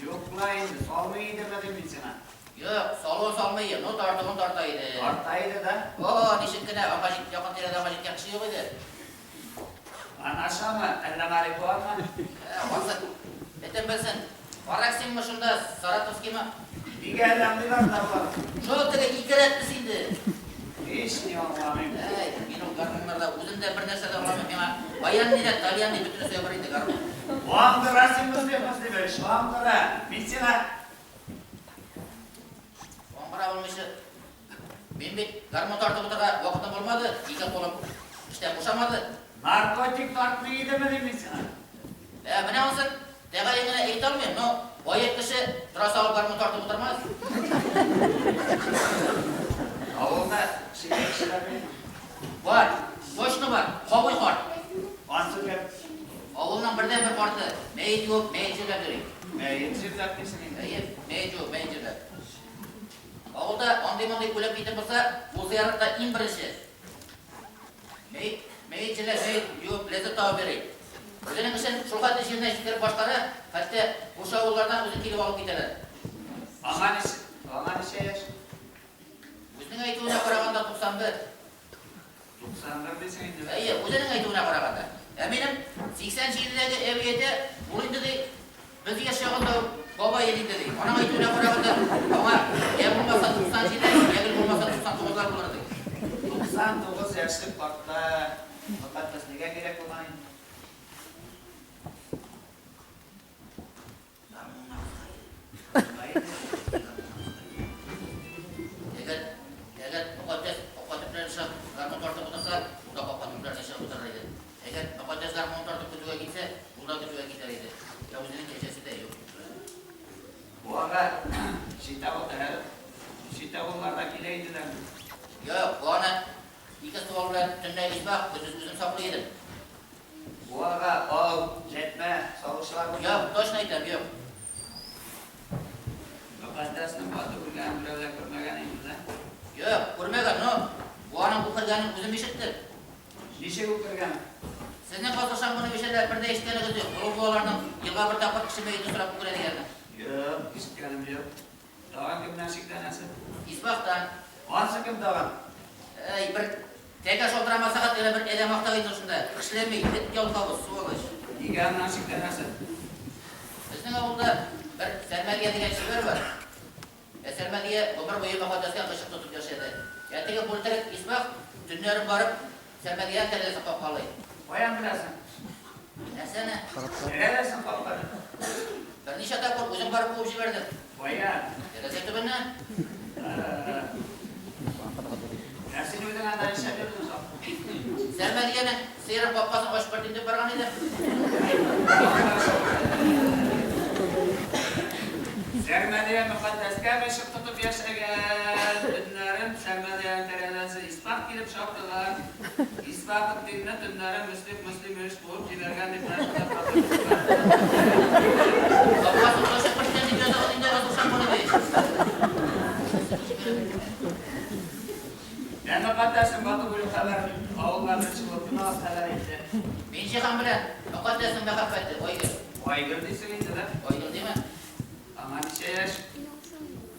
Юк ла инде, салмый идеме дим мин сиңа? Юк, салуын салмый, но тартуын тарта иде. Тарта иде да? О, ничек кенә, аңа җит, якын тирәдә аңа җиткән кеше юк иде. Анашамы, әллә марихуанмы? Ә, ансы, этем белсен. Параксинмы шунда, Саратовскиймы? Нигә әллә андыйлар да бар? Шул теге ике рәтлесе инде. Һич ни аңламыйм. Әй, мин ул гармуннарда үзем дә бер нәрсә дә аңламыйм. Миңа баян ни дә, тальян ни, бөтенесе бер инде гармун. Аңдыра син, Мөслим Мөслимович, аңдыра. Мин сиңа Аңгыра булмыйча. Мин бит гармун тартып утырырга вакытым булмады, ике кулым эштән бушамады. Наркотик тартмый идеме дим мин сиңа? Ә, менә ансын тәгаен генә әйтә алмыйм, но баек кеше тора салып гармун тартып утырмас. Авылда шикле кешеләр юкмы? Бар, точно бар, Кабый карт. Ансы кем? Авылның бердәнбер карты, мәет юып, мәет җирләп йөри. Мәет җирләп дисең инде. Әйе, мәет юып, мәет җирләп. Авылда андый-мондый үлем китем булса, бу зыяратта иң беренче. Мәет, мәет җирләп, мәет юып, ләззәт табып йөри. Үзенең эшен шул хәтле җиренә җиткереп башкара, хәтта күрше авыллардан үзен килеп алып китәләр. Аңа ничә, аңа ничә яшь? Үзенең әйтүенә караганда 91. 91 дисең инде. Әйе, үзенең әйтүенә караганда. Ә минем 87-дәге әби әйтә, ул инде ди, без яшь чагында ук бабай иде инде ди. Аның әйтүенә караганда, аңа я булмаса 97, я гел булмаса 99-лар булыр ди. 99 яшьлек картка Мөкатдәс нигә кирәк булган инде? Әгәр, әгәр Мөкатдәс капка төпләрен чыгып, гармун тартып утырса, ул да капка төпләренә чыгып утырыр иде. Әгәр Мөкатдәс гармунын тартып көтүгә китсә, ул да көтүгә китәр иде. Ә үзенең кәҗәсе дә юк. Буага чит авыл, чит авылларда килә иделәр. Юк, буаны ике ствол белән төнлә избах, көндез үзем саклый идем. Буага ау, җәтмә салучылар булды. Юк, точно әйтәм, юк. Мөкатдәснең батып үлгәнен берәү дә күрмәгән инде, да? Юк, күрмәгән, но буаның үкергәнен үзем ишеттем. Ничек үкергән? Сезнең Фазыл Шамгуновичта бер дә ишеткәнегез юк. Олы буаларның елга бер тапкыр кеше мәете сорап үкерә дигәнне. Юк, ишеткәнем юк. Тагын кемнән шикләнәсең? Исбахтан. Ансы кем тагын? Әй, бер тәкә шалтырамаса гына бер адәм актак инде шунда. Эшләми, эт ялкавы, сволочь. Нигә аннан шикләнәсең? Безнең авылда бер Сәрмәдия дигән чибәр бар. Ә Сәрмәдия гомер буе Мөкатдәскә гыйшык тотып яшәде. Ә теге бүлтерек Исбах төннәрен барып Сәрмәдиянең тәрәзәсен каккалый. Каян беләсең? Нәрсәне? Тәрәзәсен каккалый. Берничә тапкыр үзем барып куып җибәрдем. Каян? Тәрәзә төбеннән. Ә син үзең анда нишләп йөрдең соң? Сәрмәдиянең сыерын капкасын ачып кертим дип барган идем. Сәрмәдия Мөкатдәскә гыйшык тотып яшәгән. Төннәрен Сәрмәдиянең тәрәзәсе Исбах килеп шакыган. Исбахетдинне төннәрен Мөслих Мөслимович куып җибәргән дип нәрсә хатырладылар. Капкасын ачып керткән дип языгыз инде, Расул Шамгунович. Ә Мөкатдәснең батып үлү хәбәрен авылга беренче булып кем алып хәбәр итте? Минҗиһан белән Мөкатдәснең мәхәббәте, Айгөл. Айгөл дисең инде, да? Айгөл димә. Аңа ничә яшь?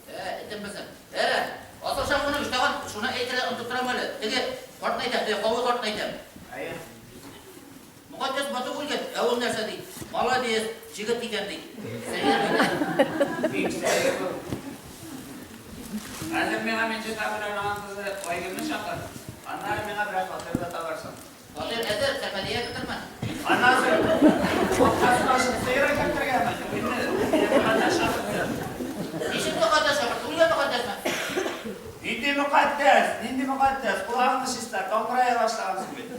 Этем безнең. Асыл Шамгунович, тагын шуны әйтергә онытып торам әле. Теге картны әйтәм, теге кавый картны әйтәм. Әйе. Мөкатдәс батып үлгән, ә ул нәрсә ди? Молодец, җегет икән ди. Сәер бит. Бик сәер бу. Хәзер миңа Минҗиһан белән аның кызы Айгөлне чакыр. Аннары миңа берәр фатир да табарсың. Фатир әзер, Сәрмәдия көтермен. Аннан соң капкасын ачып сыерын кертергәме? Юк инде, мине Мөкатдәс чакыртты. Ничек Мөкатдәс чакыртты? Үлгән Мөкатдәсме? Нинди Мөкатдәс? Нинди Мөкатдәс? Колагыңны чиста, каңгырая башлагансың бит.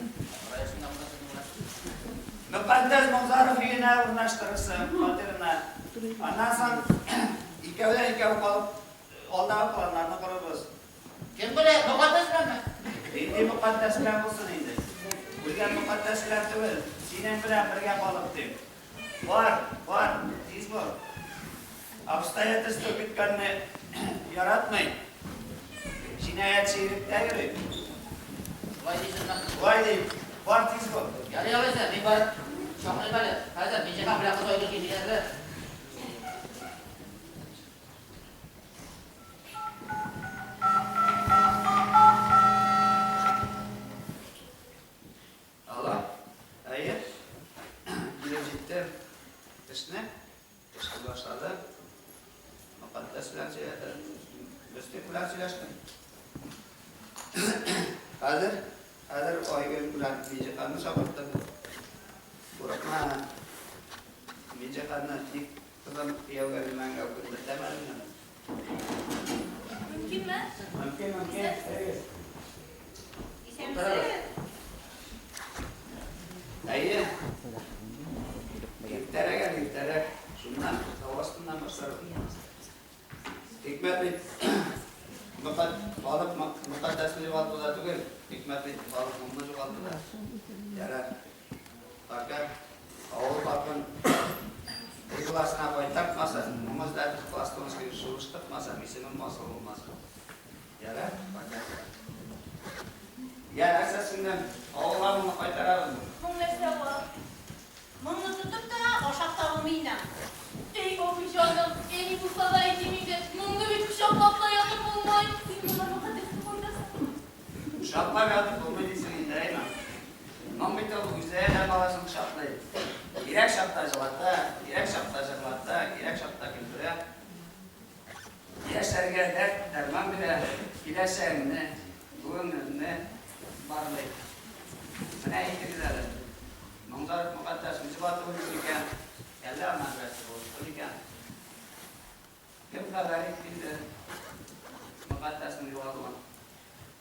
Мөкатдәс Мулзаров өенә урнаштырырсың, фатирына. Аннан соң икәүдән-икәү калып, алдагы планнарны корырбыз. Кем белә, Мөкатдәс беләнме? Нинди Мөкатдәс белән булсын инде? Үлгән Мөкатдәс белән түгел, синең белән бергә калып дим. Бар, бар, тиз бул. Обстоятельства көткәнне яратмый. Җинаятьче иректә йөри. Шулай дисезме? Шулай дим. Бар, тиз бул. Ярый алайса, мин барып чакырыйм әле. Хәзер Минҗиһан белән кыз Айгөл килеп җитәрләр. Алло. Әйе. Килеп җиттем. Эшне эшне башлады. Мөкатдәс белән сөйләде. Мөслих белән сөйләштем. Хәзер, хәзер Айгөл белән Минҗиһанны чакырттым. Курыкма. Минҗиһанны ник кызым кияүгә бирмәгәнгә үкендертәм әле. Мөмкинме? Мөмкин, мөмкин. Әйе. Исәнмесез? Әйе. Иртәрәк әле, иртәрәк. Шуннан, тау астыннан башларбыз. Хикмәт бит халык Мөкатдәсне югалтуда түгел, хикмәт бит халык моңны югалтуда. Ярар. Пока авыл халкын ихласына кайтартмаса, моң эзләтеп пластунский шуыштырмаса, исемем асыл булмас. Ярар, пока. Я, нәрсә сеңлем, авылга моңны кайтарабызмы? Моң нәрсә ул? Моңны тотып та ашап та булмый инде. Эй, абый җаным, әни булса да әйтим инде, моңны бит кочаклап та ятып булмый. Син моңа Мөкатдәсне кайдасың? Кочаклап ятып булмый дисең инде. Моң бит ул үзе адәм баласын кочаклый. Кирәк чакта җылата, кирәк чакта җырлата, кирәк чакта көлдерә. Яшьләргә дәрт, дәрман бирә, киләчәгеңне, бүгенгеңне барлый. Менә әйтегез әле, Моңзаров Мөкатдәс үзе батып үлде микән, әллә аңа берәрсе булышты микән? Кем хәбәр итте инде Мөкатдәснең югалуын?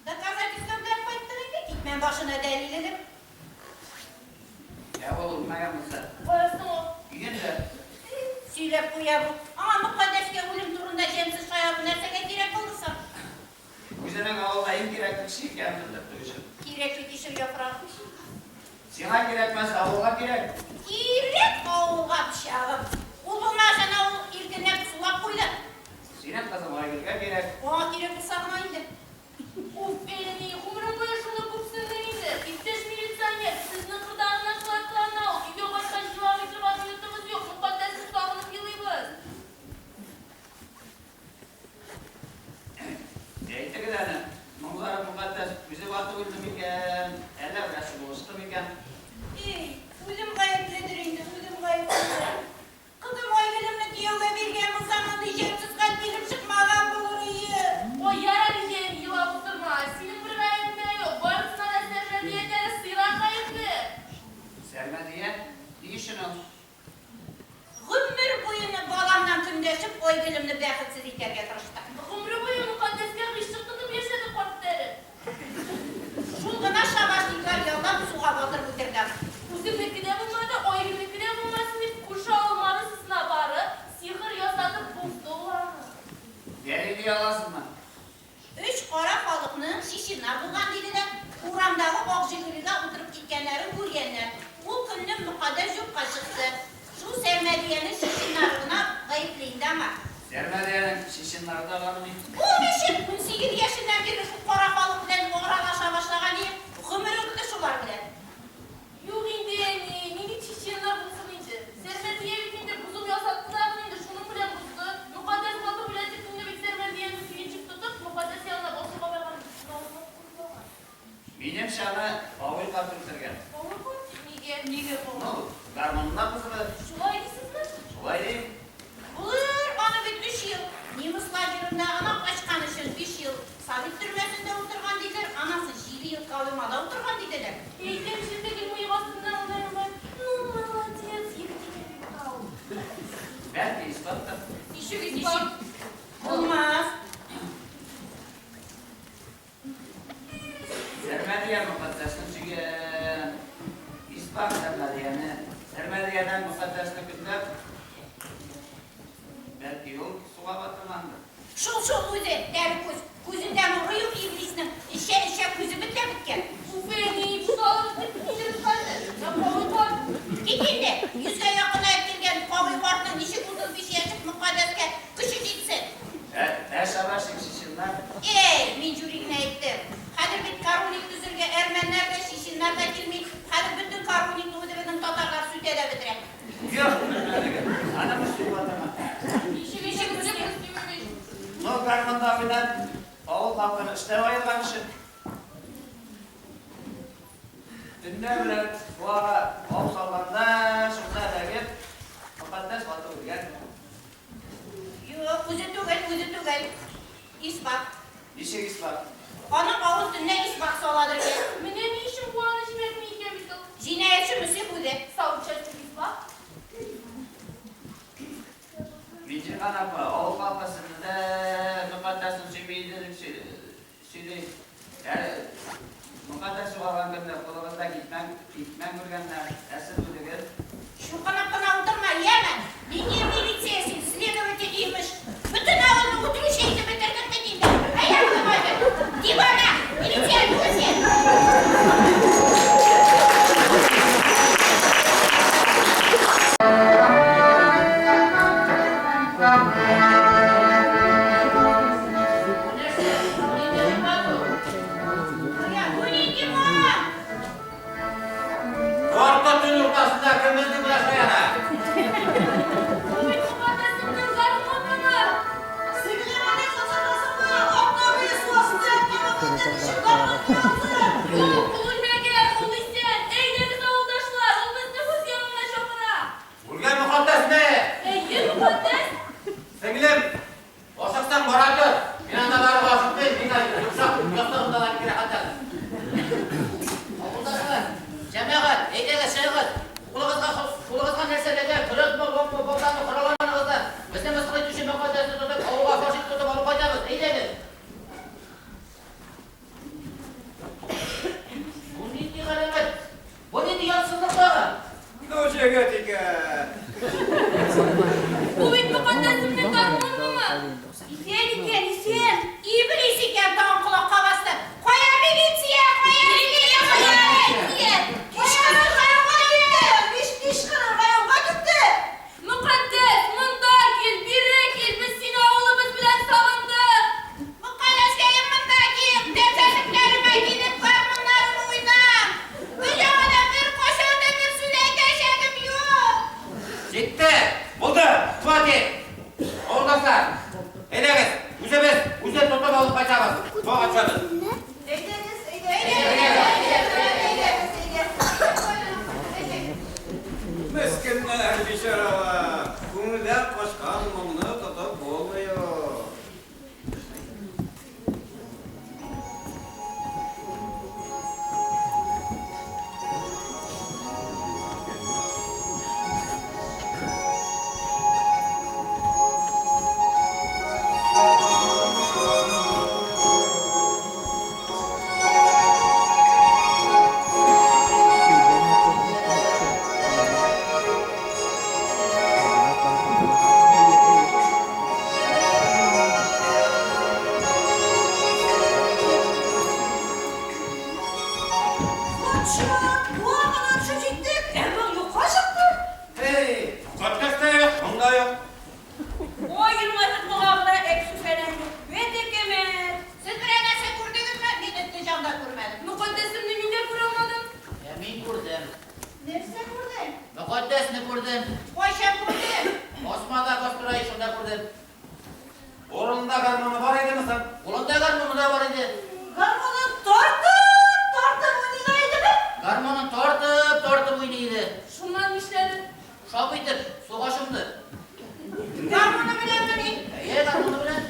Доказательство белән кайттык инде, китмән башына дәлил элеп. Ә ул үлмәгән булса? Кая соң ул? Өендә. Сөйләп куя бу. Аңа Мөкатдәскә үлем турында җәмсез шаяру нәрсәгә кирәк булды соң? Үзенең авылда иң кирәкле кеше икәнен белдертү өчен. Кирәкле кишер яфрагы. Сиңа кирәкмәс, авылга кирәк. Кирәк авылга пычагым. Ул булмагач, әнә ул иркенләп сулап куйды. Синең кызың Айгөлгә кирәк. Аңа кирәк булса гына инде. Уф, әни, гомерең буе шуны күпсенде инде. Иптәш милиционер, сезнең кырда гына шулай кылана ул. Өйгә кайткач еламый торган минутыбыз юк, Мөкатдәсне сагынып елыйбыз. Әйтегез әле, Моңзаров Мөкатдәс үзе батып үлде микән, әллә берәрсе булышты микән? И, үзем гаепледер инде, үзем гаепледер. Кызым Айгөлемне кияүгә биргән булсам, мондый җәмсез хәл килеп чыкмаган булыр ие. Ой, ярар инде, әни, елап утырма. Синең бер гаебең дә юк. Барысына да Сәрмәдия тәре сыйрак гаепле. Сәрмәдия? Ни өчен ул? Гомер буена баламнан көнләшеп, Айгөлемне бәхетсез итәргә тырышты. Гомере буе Мөкатдәскә гыйшык тотып яшәде карт тәре. Шул гына шабашниклар яллап, суга батырып үтерде аны. Үземнеке дә булмады, Айгөлнеке дә булмасын дип, күрше авыл марысысына барып, сихер ясатып бозды ул аны. Дәлилли аласызмы? Өч кара халыкның чеченнар булган диделәр, урамдагы ак Жигулига утырып киткәннәрен күргәннәр. Ул көнне Мөкаддәс юкка чыкты. Шул Сәрмәдиянең чеченнары гына гаепле инде аңа. Сәрмәдиянең чеченнары да бармыни? Ул ничек 18 яшеннән бирле шул кара халык белән аралаша башлаган и, гомере үтте шулар белән. Юк инде, әни, нинди чеченнар булсын инде. Сәрмәдия бит инде бозым ясатты да инде, шуның белән бозды. Мөкатдәс батып үлә дип инде бит Сәрмәдияне сөенчек тотып, Мөкатдәс янына басуга барган авызына куймаган. Минемчә, аны Бабый карт үтергән. Бабый карт? Нигә? Нигә бабай? Ну, гармунына кызыгып. Шулай дисезме? Шулай дим. Булыр, аны бит өч ел немец лагерында гына качкан өчен биш ел совет төрмәсендә утырган диләр, анасы җиде ел Колымада утырган диделәр. Әйтәм җирдә гел мыек астыннан гына елмаеп, Ну, молодец, егет икән бит ул. Бәлки, исбаттыр. Ничек исбат? Булмас. Сәрмәдия Мөкатдәсне сөйгән. Исбат Сәрмәдияне. Сәрмәдиядән Мөкатдәсне көнләп, бәлки, ул суга батыргандыр. Шул-шул үзе, тәре күз. Күзендә нуры юк иблиснең. Эчә-эчә күзе бетә беткән. Уф, әни, буталып беттек инде без хәзер. Я кабый карт. Кит инде, йөзгә якынаеп килгән кабый картның ничек 35 яшьлек Мөкаддәскә көче җитсен? Ә, ә шабашник чеченнар? Әй, мин җүри генә әйттем. Хәзер бит коровник төзергә әрмәннәр дә, чеченнар да килми. Хәзер бөтен коровникны үзебезнең татарлар сүтә дә бетерә. Юк, белмәдегез. Аны Мөслим батырган. Ничек, ничек Мөслим Мөслимович? Ну, гармунда уйнап, авыл халкын эштән аерган өчен. Төнлә белән буага бау салганда, шунда эләгеп, Мөкатдәс батып үлгән. Юк, үзе түгел, үзе түгел. Исбат. Ничек исбат? Аның авын төнлә исбат саладыр икән. Менә ни өчен буаны җибәрми икән бит ул. Җинаятьче Мөслим үзе. Соучастник исбат. Минҗиһан апа, авыл халкы сезне дә Мөкатдәсне сөйми иде дип сөйли. Әле Мөкатдәс югалган көнне кулыгызда китмән, китмән күргәннәр. Ә сез үзегез? Чукынып кына утырма, яме! Нинди милиция син, следователь, имеш! Бөтен авылны үтерүче итеп бетердең бит инде! Әйдә, кызым, Дивана! Милиция түгел син! Бу нәрсә? Бу нинди гыйбадәт ул? Бу нинди моң? Карта төн уртасында кем безнең белән шаяра? Бу бит Мөкатдәсемнең гармуны! Сеңлем, әле кызыгасыңмы? Атна буе су астында яткан Мөкатдәс ничек гармун алды? Юк, ул үлмәгән, ул исән! Әйдәгез, Сеңлем, ашыксаң бара тор. Мин анда барып ашыкмыйм, миңа йомшак ястыгымда да бик рәхәт әле. Авылдашлар, җәмәгать, әйдәгез, чыгыгыз. Кулыгызга кулыгызга нәрсә эләгә, көрәкме, ломмы, балтамы, коралланыгыз да, безне мыскыл итүче Мөкаддәсне тотып, авылга фашист тотып алып кайтабыз. Әйдәгез! Бу нинди галәмәт? Бу нинди ятсызлык тагы? Ну, җегет икән. Бу бит Мөкаддәсемнең гармун моңы. Исән икән, исән. Иблис икән, тагын колакка басты. Кая милиция? Кая милиция? Кая милиция? Кичкырын районга китте! Биш кичкырын районга китте! Мөкаддәс, монда кил, бире кил, без сине авылыбыз белән сагындык. Мөкаддәскәем, монда кил, тәпәлекләремә килеп гармуннарын уйна. Дөньяда беркайчан да бер сүз әйтәчәгем юк. Җитте! Булды! Хватит! Авылдашлар, әйдәгез, үзебез үзен тотып алып кайтабыз. Буага төшәбез. Әйдәгез, әйдәгез, әйдәгез, әйдәгез. Мескеннәр, бичаралар. Күңелдән качкан моңны тотып булмый ул. Патша, буага гына төшеп җиттек, ә моң юкка чыкты. Эй, Мөкаддәс тә юк, моң да юк. Аермасыз моңа гына әксү-фәлән юк. Вәт әкәмәт. Сез берәр нәрсә күрдегезме? Мин этне җанда күрмәдем. Мөкаддәсемне мин дә күрә алмадым. Ә мин күрдем. Нәрсә күрдең? Мөкаддәсне күрдем. Кайчан күрдең? Басмада бастыра шунда күрдем. Урынында гармуны бар идеме соң? Кулында гармуны да бар иде. Гармунын тартып, тартып уйный идеме? Гармунын тартып, тартып уйный иде. Шуннан нишләде? Шап итеп, суга чумды. Гармуны беләнмени? Әйе, гармуны белән.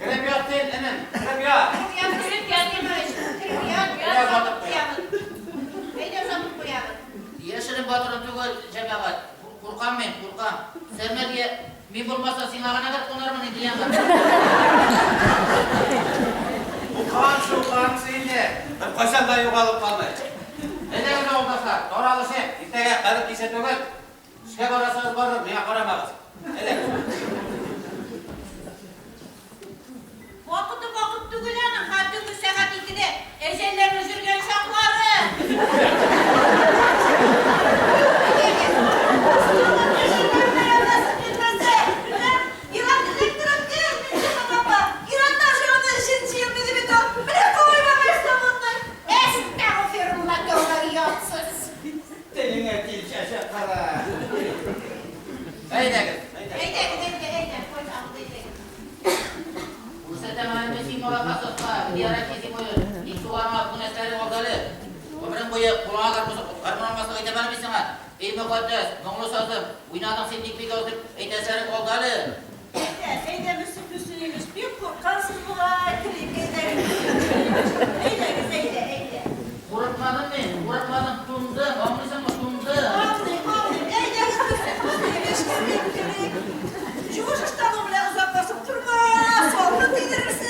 Кереп ят син, энем, кереп ят. Кереп ят, кереп ят. Әйдә озатып куябыз. Әйдә озатып куябыз. Яшерен батырын түгел, җәмәгать. Куркам мин, куркам. Сәмәдгә, мин булмаса, сиңа гына бер кунармын инде, яме. Укыган шукыган инде. Беркайчан да югалып калмый. Әйдәгез, авылдашлар, таралышыйк. Иртәгә кадер кичә түгел. Эшкә барасыгыз барыр, миңа карамагыз. Әйдәгез. Вакыты вакыт түгел аның, хәзер төнге сәгать икедә әҗәлләрне җөргән чаклары. Иран эләктереп кил, Минзифа апа. Иранда җырны өченче ел мине бит ул. Менә куймагай свободный. Әстәгъфирулла, тәүбә оятсыз. Телеңә тил чәчәк кара. Әйдәгез, әйдәгез. Әйдәгез, әйдә, әйдә, кайтабыз, әйдәгез. Күрсәтәм әле мин син малакасызга, диярәк зимою. Ник туганыма күнәсләре алды әле. Гомерең буе кулыңа гармун алмаслык итәм әле мин сиңа. Эй, Мөкаддәс, моңлы сазым, уйнадың син ник бик аз дип әйтәселәрең алды әле. Әйдә, әйдә, Мөслим Мөслимович, бик куркасыз бугай, керик, әйдәгез. Әйдәгез, әйдә, әйдә. Курыкмадым мин, курыкмадым, туңдым, аңлыйсыңмы, туңдым. Аңлыйм, аңлыйм. Әйдәгез, Мөслим Мөслимович, керик, керик. Чуаш ыштаны белән озак басып торма, салкын тидерерсең.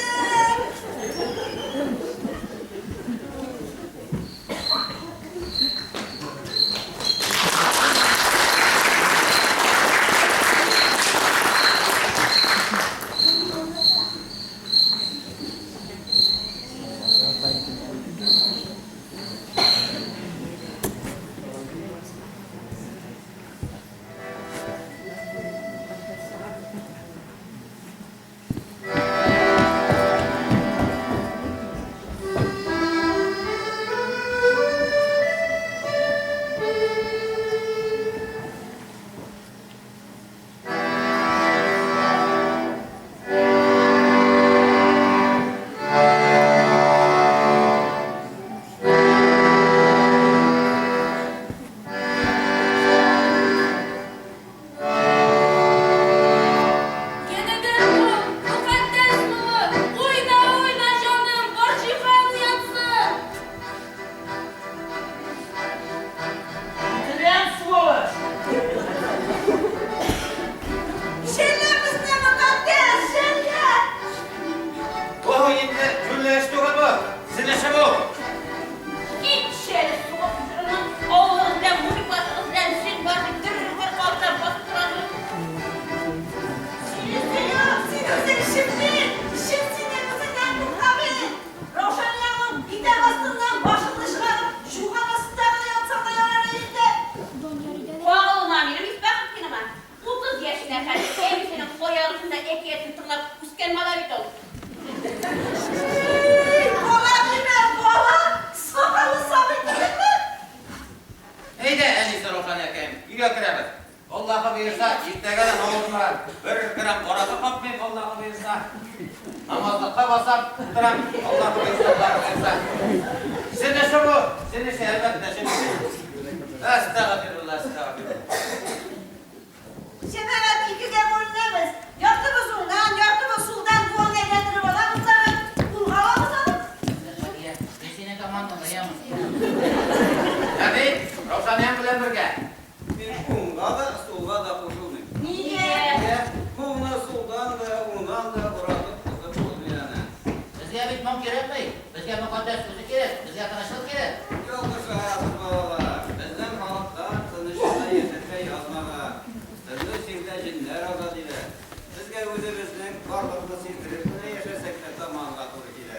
патша әкиятен тыңлап үскән малай бит ул. Эй, бала димә, бала! Сакалы сабый түгелме? Әйдә, әнисе Рушания әкәем, өйгә керәбез. Аллаһы боерса, иртәгәдән авызыма бер грамм аракы капмыйм, Аллаһы боерса. Намазлыкка басам, утырам, Аллаһы боерса, Аллаһы боерса. Син эше бу, син эше, әлбәттә, син эше. Әстәгъфирулла, әстәгъфирулла. Җәмәгать, икегә бүленәбез. Яртыбыз уңнан, яртыбыз сулдан буаны әйләндереп алабыз тагын, кулга алабыз аны. Мөхәммәдия, мин синең командаңда, яме. Ә мин Раушания белән бергә. Мин уңга да, сулга да кушылмыйм. Нигә? Моңны сулдан да, уңнан да уратып тотып булмый аны. Безгә бит моң кирәкми. Безгә мөкатдәс үзе кирәк, безгә тынычлык кирәк. Ялгышасыз, балалар. Безнең халыкка тыныч кына яшәргә язмаган. Тыныч җирдә җеннәр аза, диләр. Безгә үзебезнең барлыкны сиздереп кенә яшәсәк тә таманга туры килә.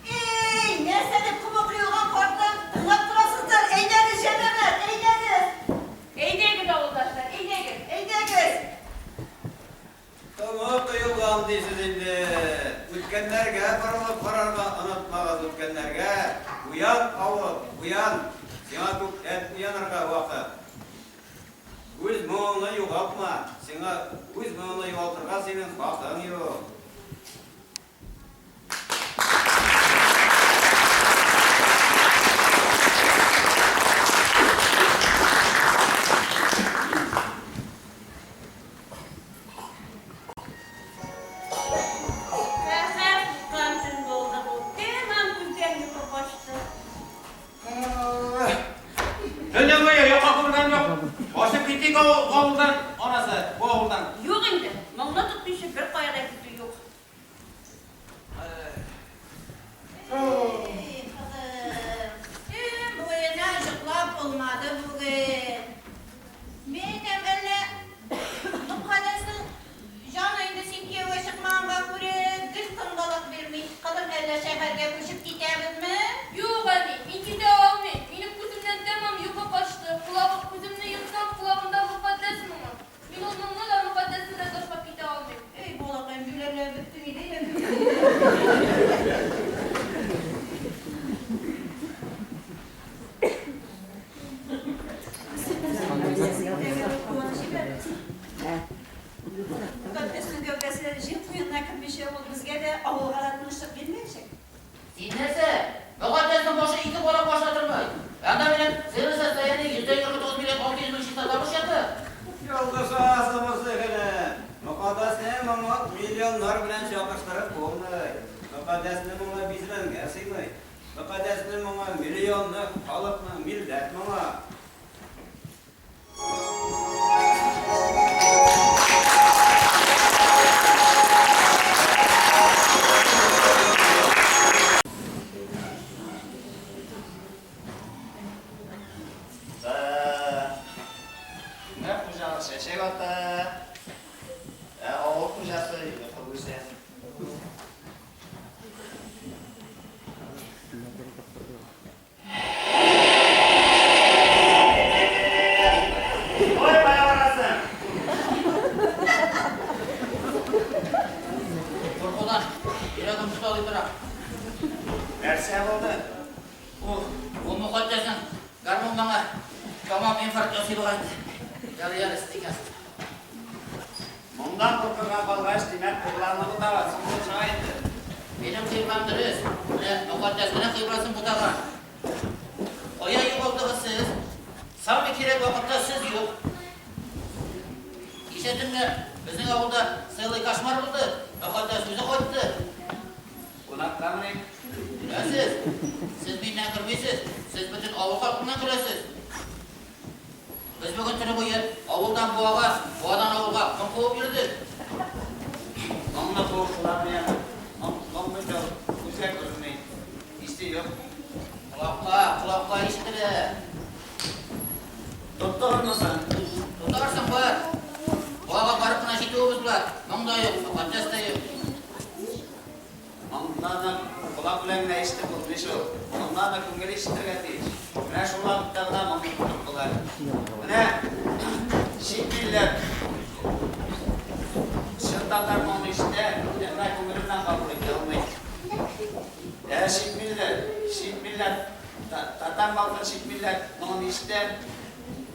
Эй, нәрсә дип комык коелган картны тыңлап торасыздыр? Әйдәгез, җәмәгать, әйдәгез! Әйдәгез, авылдашлар, әйдәгез. Әйдәгез! Тома коелган дисез инде. Үткәннәргә борылып карарга онытмагыз, үткәннәргә. Уян, авыл, уян. Сиңа күптән уянырга вакыт. Үз моңыңны югалтма. Сиңа үз моңыңны югалтырга синең хакың юк. Зәһәр суккан төн булды бу. Тәмам күздән йокы качты. Төне буе йокы күргән юк. Качып китик авылдан, анасы, бу авылдан. Юк инде, моңны тотмыйча бер кая да китү юк. Эй, кызым, төн буена йоклап булмады бүген. Мин әйтәм, әллә Мөкаддәснең җаны инде син кияүгә чыкмаганга күрә гел тынгылык бирми. Кызым, әллә шәһәргә күчеп китәбезме? Юк, әни, мин китә алмыйм. Минем күземнән тәмам йокы качты. Колагым, күземне йомсам, колагымда Мөкаддәс моңы. Мин ул моңны да, Мөкаддәсне дә ташлап китә алмыйм. Эй, балакаем, җүләрләнеп беттең иде, Мөкатдәснең гәүдәсе җир куенына кермичә, ул безгә дә, авылга да тынычлык бирмәячәк. Син нәрсә? Мөкатдәснең башы ике бала башына тормый. Анда минем целое состояние 129 миллион 600 мең чиста табыш ята. Ялгышасың, Мөслих. Мөкатдәсне моңа миллионнар белән чагыштырып булмый. Мөкатдәснең моңы бизмәнгә сыймый. Мөкатдәснең моңы миллионлы халыкның милләт моңы. Менә хуҗалык чәчәк ата, ә авыл хуҗасы йокы үсә. Ой, кая барасың? Куркудан йөрәгем тота тора. Нәрсә булды? Ух, бу Мөкатдәснең гармун моңы тәмам инфаркт ясый бугай инде. Ярый әле сез икәнсез. Моннан куркырга калгач, димәк, кыйбланы бутагансың булып чыга инде. Минем кыйблам дөрес. Менә Мөкатдәс кенә кыйбласын бутаган. Кая югалдыгыз сез? Самый кирәк вакытта сез юк. Кичә төнлә безнең авылда целый кошмар булды. Мөкатдәс үзе кайтты. Кунактамыни? Көләсез. Сез миннән көлмисез. Сез бөтен авыл халкыннан көләсез. Без бүген төне буе авылдан буага, буадан авылга моң куып йөрдек. Моңны куып буламы? Моң бит ул күзгә күренми. Исе юк. Колакка, колакка ишетелә. Тоттыгызмы соң? Тотарсың бар. Буага барып кына җитүебез була. Моң да юк, Мөкатдәс тә юк. Моңны колак белән генә ишетеп булмый шул. Моңны да күңел ишетергә тиеш. Менә шул вакытта гына моңны тотып була. Менә чит илләр. белән халкы чит милләт моңын ишетә,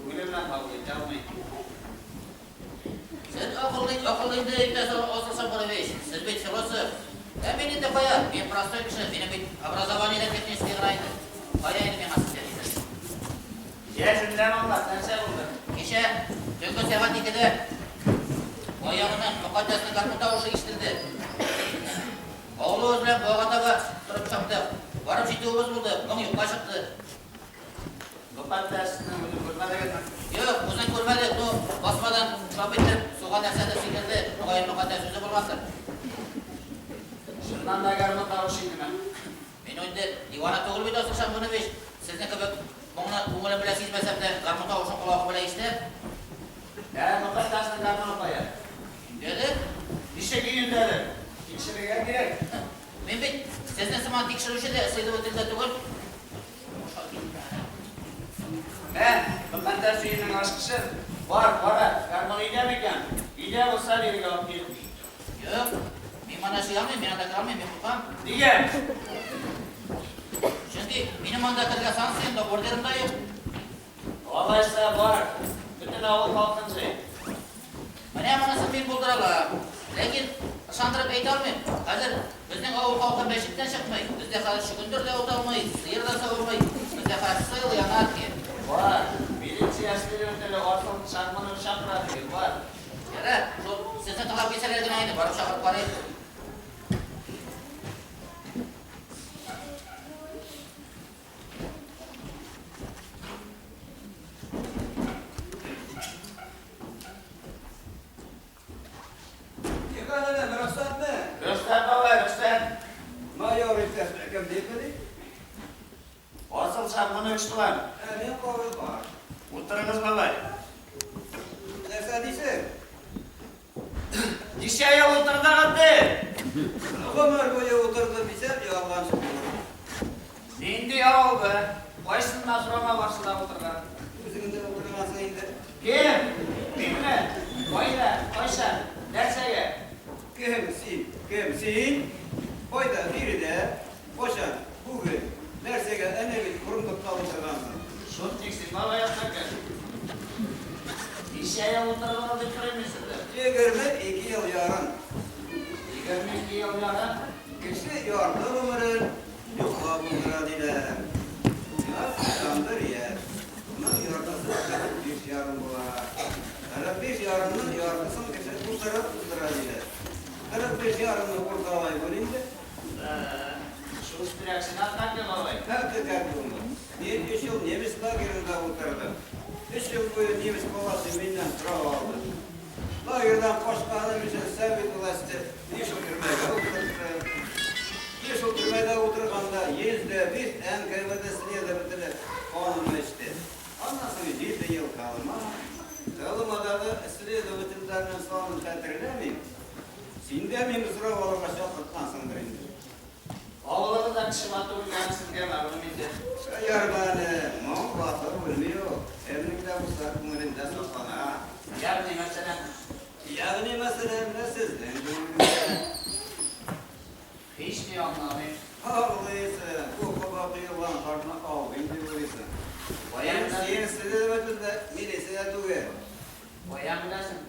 күңеле белән кабул итә алмый. Сез акыллы, акыллы инде, иптәш Асыл Шамбарович. Сез бит философ. Ә мин инде кая? Мин простой кеше, минем бит образование дә технический гына инде. Кая инде миңа сезгә дисез. Йә, җүнләп аңлат, нәрсә булды? Кичә төнге сәгать икедә аягыннан Мөкаддәснең гармун тавышы ишетелде. Авылыбыз белән буага таба торып чаптык. Барып җитүебез булды, моң юкка чыкты. Мөкаддәснең үзен күрмәдегезме? Юк, үзен күрмәдек, ну, басмадан шап итеп, суга нәрсәдер сикерде. Мөгаен, Мөкаддәс үзе булгандыр. Чыннан да гармун тавышы идеме? Мин инде дивана түгел бит, Асыл Шамгунович. Сезнең кебек моңны күңелем белән сизмәсәм дә, гармун тавышын колагым белән ишетәм. Ә Мөкаддәснең гармуны кая? Өйдәдер. Ничек өендәдер? Тикшерергә кирәк. Мин бит сезнең сыман тикшерүче дә, следователь дә түгел. Мә, Мөкаддәс өенең ачкычы. Бар, кара, гармун өйдә микән? Өйдә булса, бирегә алып кил. Юк, мин монда эшли алмыйм, мин анда керә алмыйм, мин куркам. Нигә? Чөнки минем анда керергә санкциям да, ордерым да юк. Алайса бар, бөтен авыл халкын җый. Менә монысын мин булдыра алам. Ләкин ышандырып әйтә алмыйм. Хәзер безнең авыл халкы мәчеттән чыкмый. Бездә хәзер чөгендер дә уталмый, сыер да савылмый. Бездә хәзер целый анархия. Бар, милиция следователе Асыл Шахманов чакыра диген, бар. Ярар, шул сезне тыңлап килсәләр генә инде, барып чакырып карыйк. Михаил энем, рөхсәтме? Рөхсәт, бабай, рөхсәт. Майор иптәш кем дип белик? Асыл Шахманович булам. Ә мин кабул бар. Утырыгыз, бабай. Нәрсә дисең? Ничә ел утырдыгыз ди? Гомер буе утырдым дисәм, ялганчы булырмын. Нинди авыл бу? Кайсыннан сорама башында утырган? Үзең дә утыргансың инде. Кем? Минме? Кайда? Кайчан? Нәрсәгә? Кем син? Кем син? Кайда? Биредә. Кайчан? Бүген. Нәрсәгә? Әнә бит урындыкта утыргансың. Шутник син, бабай атнакы. Ничә ел утырдыгыз дип сорыйм мин сездән. 22 ел ярым. 22 ел ярым. Кеше ярты гомерен йоклап уздыра диләр. Миңа 91 яшь. Шуның яртысы 45 ярым була. 45 ярымның яртысын кеше утырып уздыра диләр. 45 ярымны урталай бүл инде. Шул стряк син атнакы, бабай. Как ты как думал? Мин өч ел немец лагерында утырдым. Өч ел буе немец баласы миннән сорау алды. Лагерьдан качканым өчен совет власте биш ел төрмәгә утыртты. Биш ел төрмәдә утырганда 105 НКВД следователе канымны эчте. Аннан соң 7 ел Колыма. Колымадагы следовательләрнең санын хәтерләмим. Син дә мине сорау алырга чакырткансыңдыр инде. Авылыгызда кеше батып үлгәне сезгә мәгълүм инде. Шаярма әле, моң батыр үлми ул. Кемнең дә булса күңелендә саклана. Ягъни мәсәлән? Ягъни мәсәлән, менә сезнең күңелегездә. Һич ни аңламыйм. Аңлыйсың, куркып коелган картны алдым дип уйлыйсың. Каян Син следователь дә, милиция дә түгел. Каян беләсең?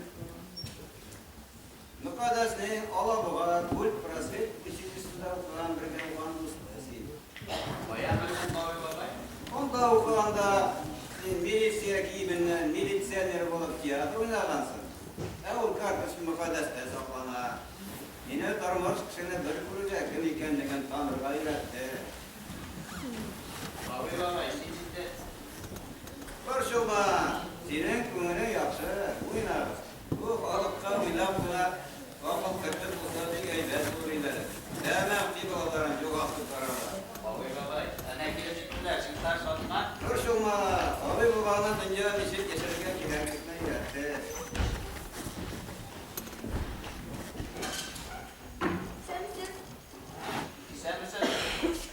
Мөкаддәснең Алабуга культпросвет училищесында укыган бергә укыган дусты син. Каян белдең, Бабай бабай? Анда укыганда син милиция киеменнән милиционер булып театр уйнагансың. Ә ул карточка Мөкаддәстә саклана. Мине тормыш кешене бер күрүдә кем икәнлеген танырга өйрәтте. Бабай бабай, син инде Борчылма, синең күңелең яхшы, уйнагыз. Бу халыкка уйлап кына акыл кертеп булса бик әйбәт булыр иде. Тәмам балаларын югалтып баралар. Бабай бабай, әнә килеп җиттеләр, җегетләр шатма. Борчылма, абый бабаңны дөнья ничек яшәргә кирәклекне өйрәтте. Исәнмесез. Исәнмесез.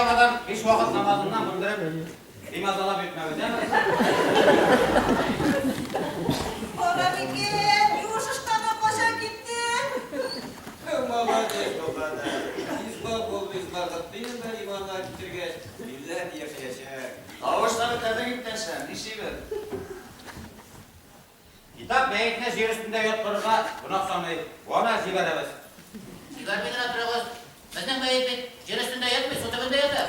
Өр-яңадан биш вакыт намазыннан бүлдереп, бимазалап йөртмәбез, әме? Кара микән, юеш ыштаны кайчан киттең? Молодец, Мөкаддәс. Ислам булды, Ислахетдин дә иманга китергәч, милләт яшәячәк. Тавыш та бетердең, иптәшләр, нишлибез? Китап мәетне җир өстендә яткырырга гөнаһ саный. Аны җибәрәбез. Җибәрми генә торыгыз. Безнең мәет бит җир өстендә ятмый, су төбендә ята.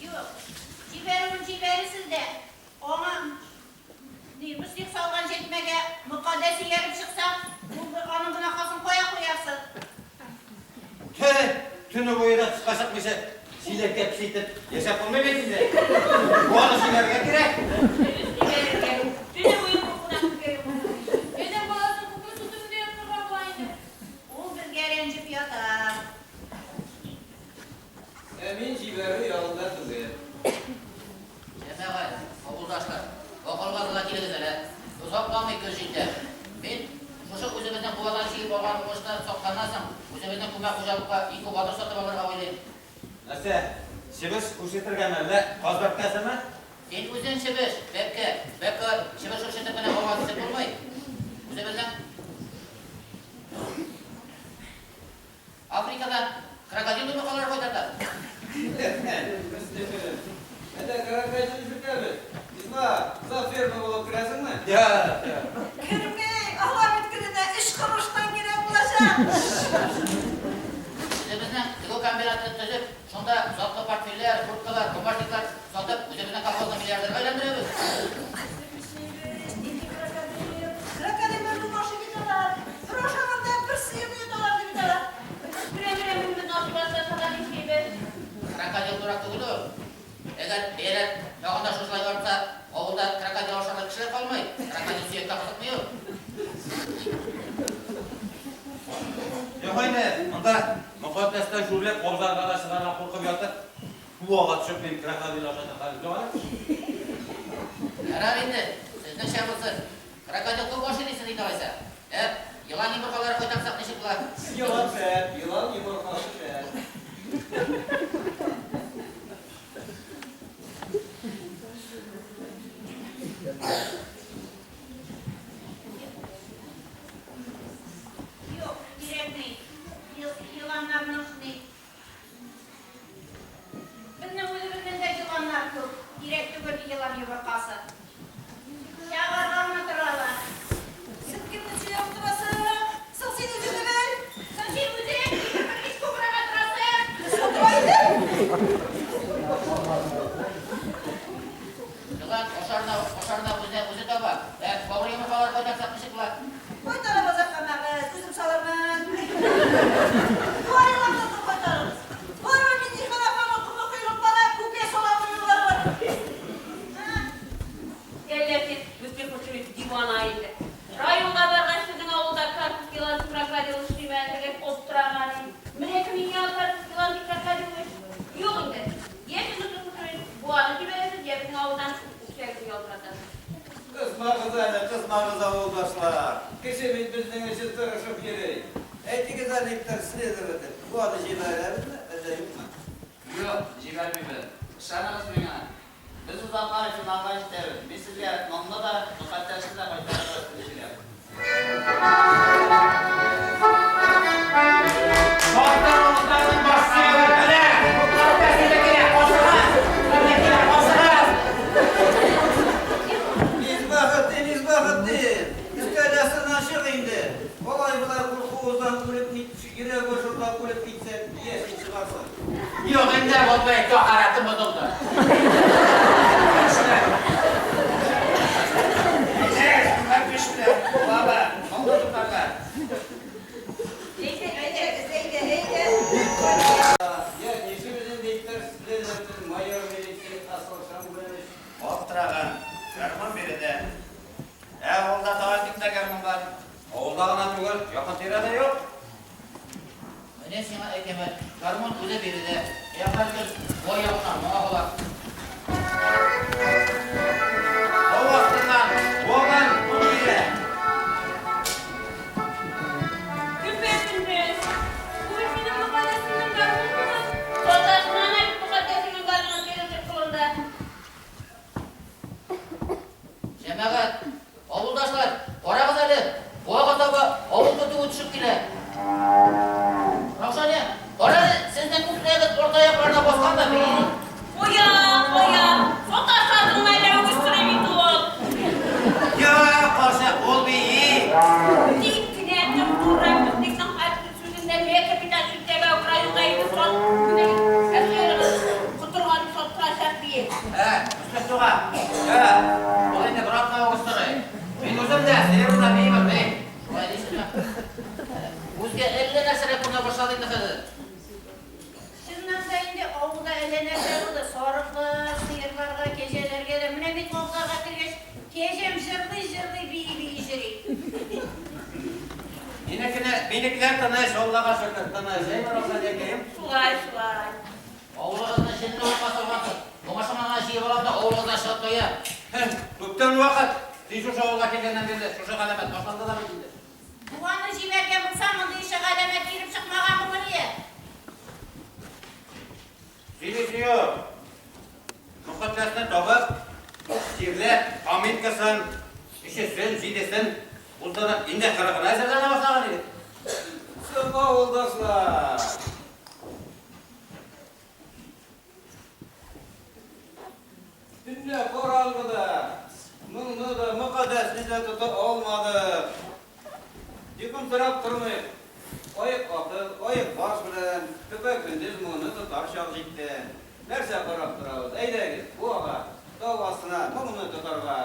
Юк, җибәрүен җибәрерсез дә, аңа ни, Мөслих салган җәтмәгә Мөкаддәс ияреп чыкса, ул аның гөнаһасын кая куярсыз? Тө, төне буе да тышка чыкмыйча, чиләккә песи итеп яшәп булмый бит инде. Буаны җибәрергә кирәк. Дөрес җибәрергә. Төне буе куркудан күзгә йокы керми. Адәм баласын күпме су төбендә яткырырга була инде? Ул безгә рәнҗеп ята. Ә мин җибәрү ягында түгел. Җәмәгать, авылдашлар, акылга гына килегез әле. Озакламый көз җитә. Мин шушы үзебезнең буадан җыеп алган уңышны сатканнан соң, үзебезнең күмәк хуҗалыкка инкубатор сатып алырга уйлыйм. Нәрсә, чебеш үрчетергәме, әллә каз бәбкәсеме? Син үзең чебеш, бәбкә. Бәбкә чебеш үрчетеп кенә алга китеп булмый. Үзебезнең Африкадан крокодил йомыркалары кайтартабыз. Әдә крокодил үрчетәбез. Ислам, завферма булып керәсеңме? Я, я. Керми, алар бит көненә өч корыштан кирәк булачак. Үзебезнең тегү комбинатын төзеп, шунда затлы портфельләр, курткалар, бумажниклар сатып, үзебезнең колхозны миллиардерга әйләндерәбез. Чебеш, нинди крокодил? Крокодиллар күп ашый бит алар. Бер ашаганда бер сыерны йоталар ди бит алар. Берәм-берәм безне ашый башласалар нишлибез? Крокодил дурак түгел ул. Әгәр бәяләр тагын да шушылай артса, авылда крокодил ашарлык кешеләр калмый. Крокодил сөяккә кызыкмый ул. Юк инде, монда Мөкаддәстән шүрләп абзарга да чыгарга куркып ятып, буага төшеп мин крокодил ашатыр хәлем юк әле. Ярар инде, сезнеңчә булсын. Крокодил күп ашый дисез инде алайса. Ә елан йомыркалары кайтарсак ничек була? Елан шәп, елан йомыркасы шәп. Юк, кирәкми. Еланнарның ни? Безнең үзебезнең дә еланнар күп. Кирәк түгел елан йомыркасы. Чагарга гына торалар. Син кемне сөйләп утырасың? Соң син үзеңне бел. Соң син үзең бер ис кубырга торасың. Утыра инде. Елан ашарына, ашарына үзе, үзе таба. Ә бавыр йомыркалары кайтарсак ничек була? Кайтарабыз әхәмәгез, үзем салырмын. Бар еланнарны кайтарыгыз. Барыбер Миннихан апаның комы коелып бара, күкәй сала куюлар бар. Әллә син, Мөслих Мөслимович, дивана инде. Районга баргач, сезнең авылда карпуз елан крокодил эшлиме әле дип аптыраган идем. Менә кем миңа карпуз елан крокодил эш. Юк инде. Я сез, Мөслих Мөслимович, буаны җибәрәсез, я безнең авылдан үкчәгезне ялтыратасыз. Кызмагыз әле, кызмагыз, авылдашлар. Кеше бит безнең өчен тырышып йөри. Әйтегез әле, иптәш следователь, буаны җибәрәбезме, әллә юкмы? Юк, җибәрмибез. Ышаныгыз миңа. Без озакламый финалга җитәбез. Мин сезгә моңны да, Мөкаддәсне дә кайтарырга телим. Батыр авылдарның баш сөяге менә! Мөкаддәс инде килә, ашыгыз! Менә килә, ашыгыз! Исбахетдин, Исбахетдин! Өстәл астыннан чык инде. Алай-болай куркуыбыздан үлеп кит, йөрәк бошырга үлеп китсәк, яшен чыгарсың. Юк инде, валлаһи, тәһарәтем бозылды. Әй, күмәк көч белән, баба, моңны тотарга. Әйдә, әйдәгез, әйдә, әйдә. Я, нишлибез инде, иптәш следователь, майор милиция Асыл Шамгулович? Аптыраган. Гармун биредә. Ә авылда тагын кемдә гармун бар? Авылда гына түгел, якын тирәдә юк. Менә сиңа әкәмәт. Гармун үзе биредә. Ә һәркем бай ягыннан моңа кала. Тау астыннан, буадан моң килә. Көпә-көндез. суга. Юк, ул инде бер атна үк сорый. Мин үзем дә, сыерым да бии белмим. Шулай дисезме? Күзгә әллә нәрсәләр күренә башлады инде хәзер. Чыннан да инде авылда әллә нәрсә булды. Сарыклар, сыерларга, кәҗәләргә дә. Менә бит абзарга кергәч, кәҗәм җырлый-җырлый, бии-бии йөри. Минекене, минекеләр тыныч, Аллага шөкер, тыныч. Әй, Раушаниякәем. Шулай, шулай. Авылыгызны җенле утка салгансыз. Моңа шуңа гына җыеп алам да авылыгыздан чыгып таям. Һе, күптән вакыт. Син шушы авылга килгәннән бирле шушы галәмәт башланды да бит инде. Буаны җибәргән булсам, мондый ише галәмәт килеп чыкмаган булыр иде. Сөйлисе юк. Мөкатдәсне табып, җирләп, поминкасын, өчесен, җидесен уздырып, инде кырыгына әзерләнә башлаган идек. Соң, авылдашлар! Төнлә караңгыда моңны да, Мөкатдәсне дә тота алмадык. Йокымсырап тормыйк. Аек акыл, аек баш белән көпә-көндез моңны тотар чак җитте. Нәрсә карап торабыз, әйдәгез, буага, тау астына моңны тотарга.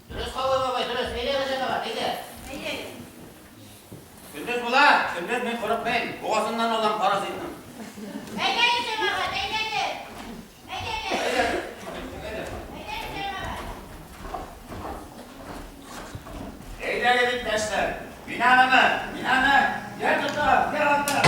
Дөрес, Кавый бабай, дөрес. Әйдәгез, җәмәгать, әйдә. Әйдәгез. Көндез була, көндез мин курыкмыйм, бугазыннан алам паразитның. Әйдәгез, җәмәгать, әйдәгез. Әйдәгез. Әйдә, әйдә. Әйдәгез, җәмәгать. Әйдәгез, иптәшләр. Мин анымы, мин аны я тотам, я атам.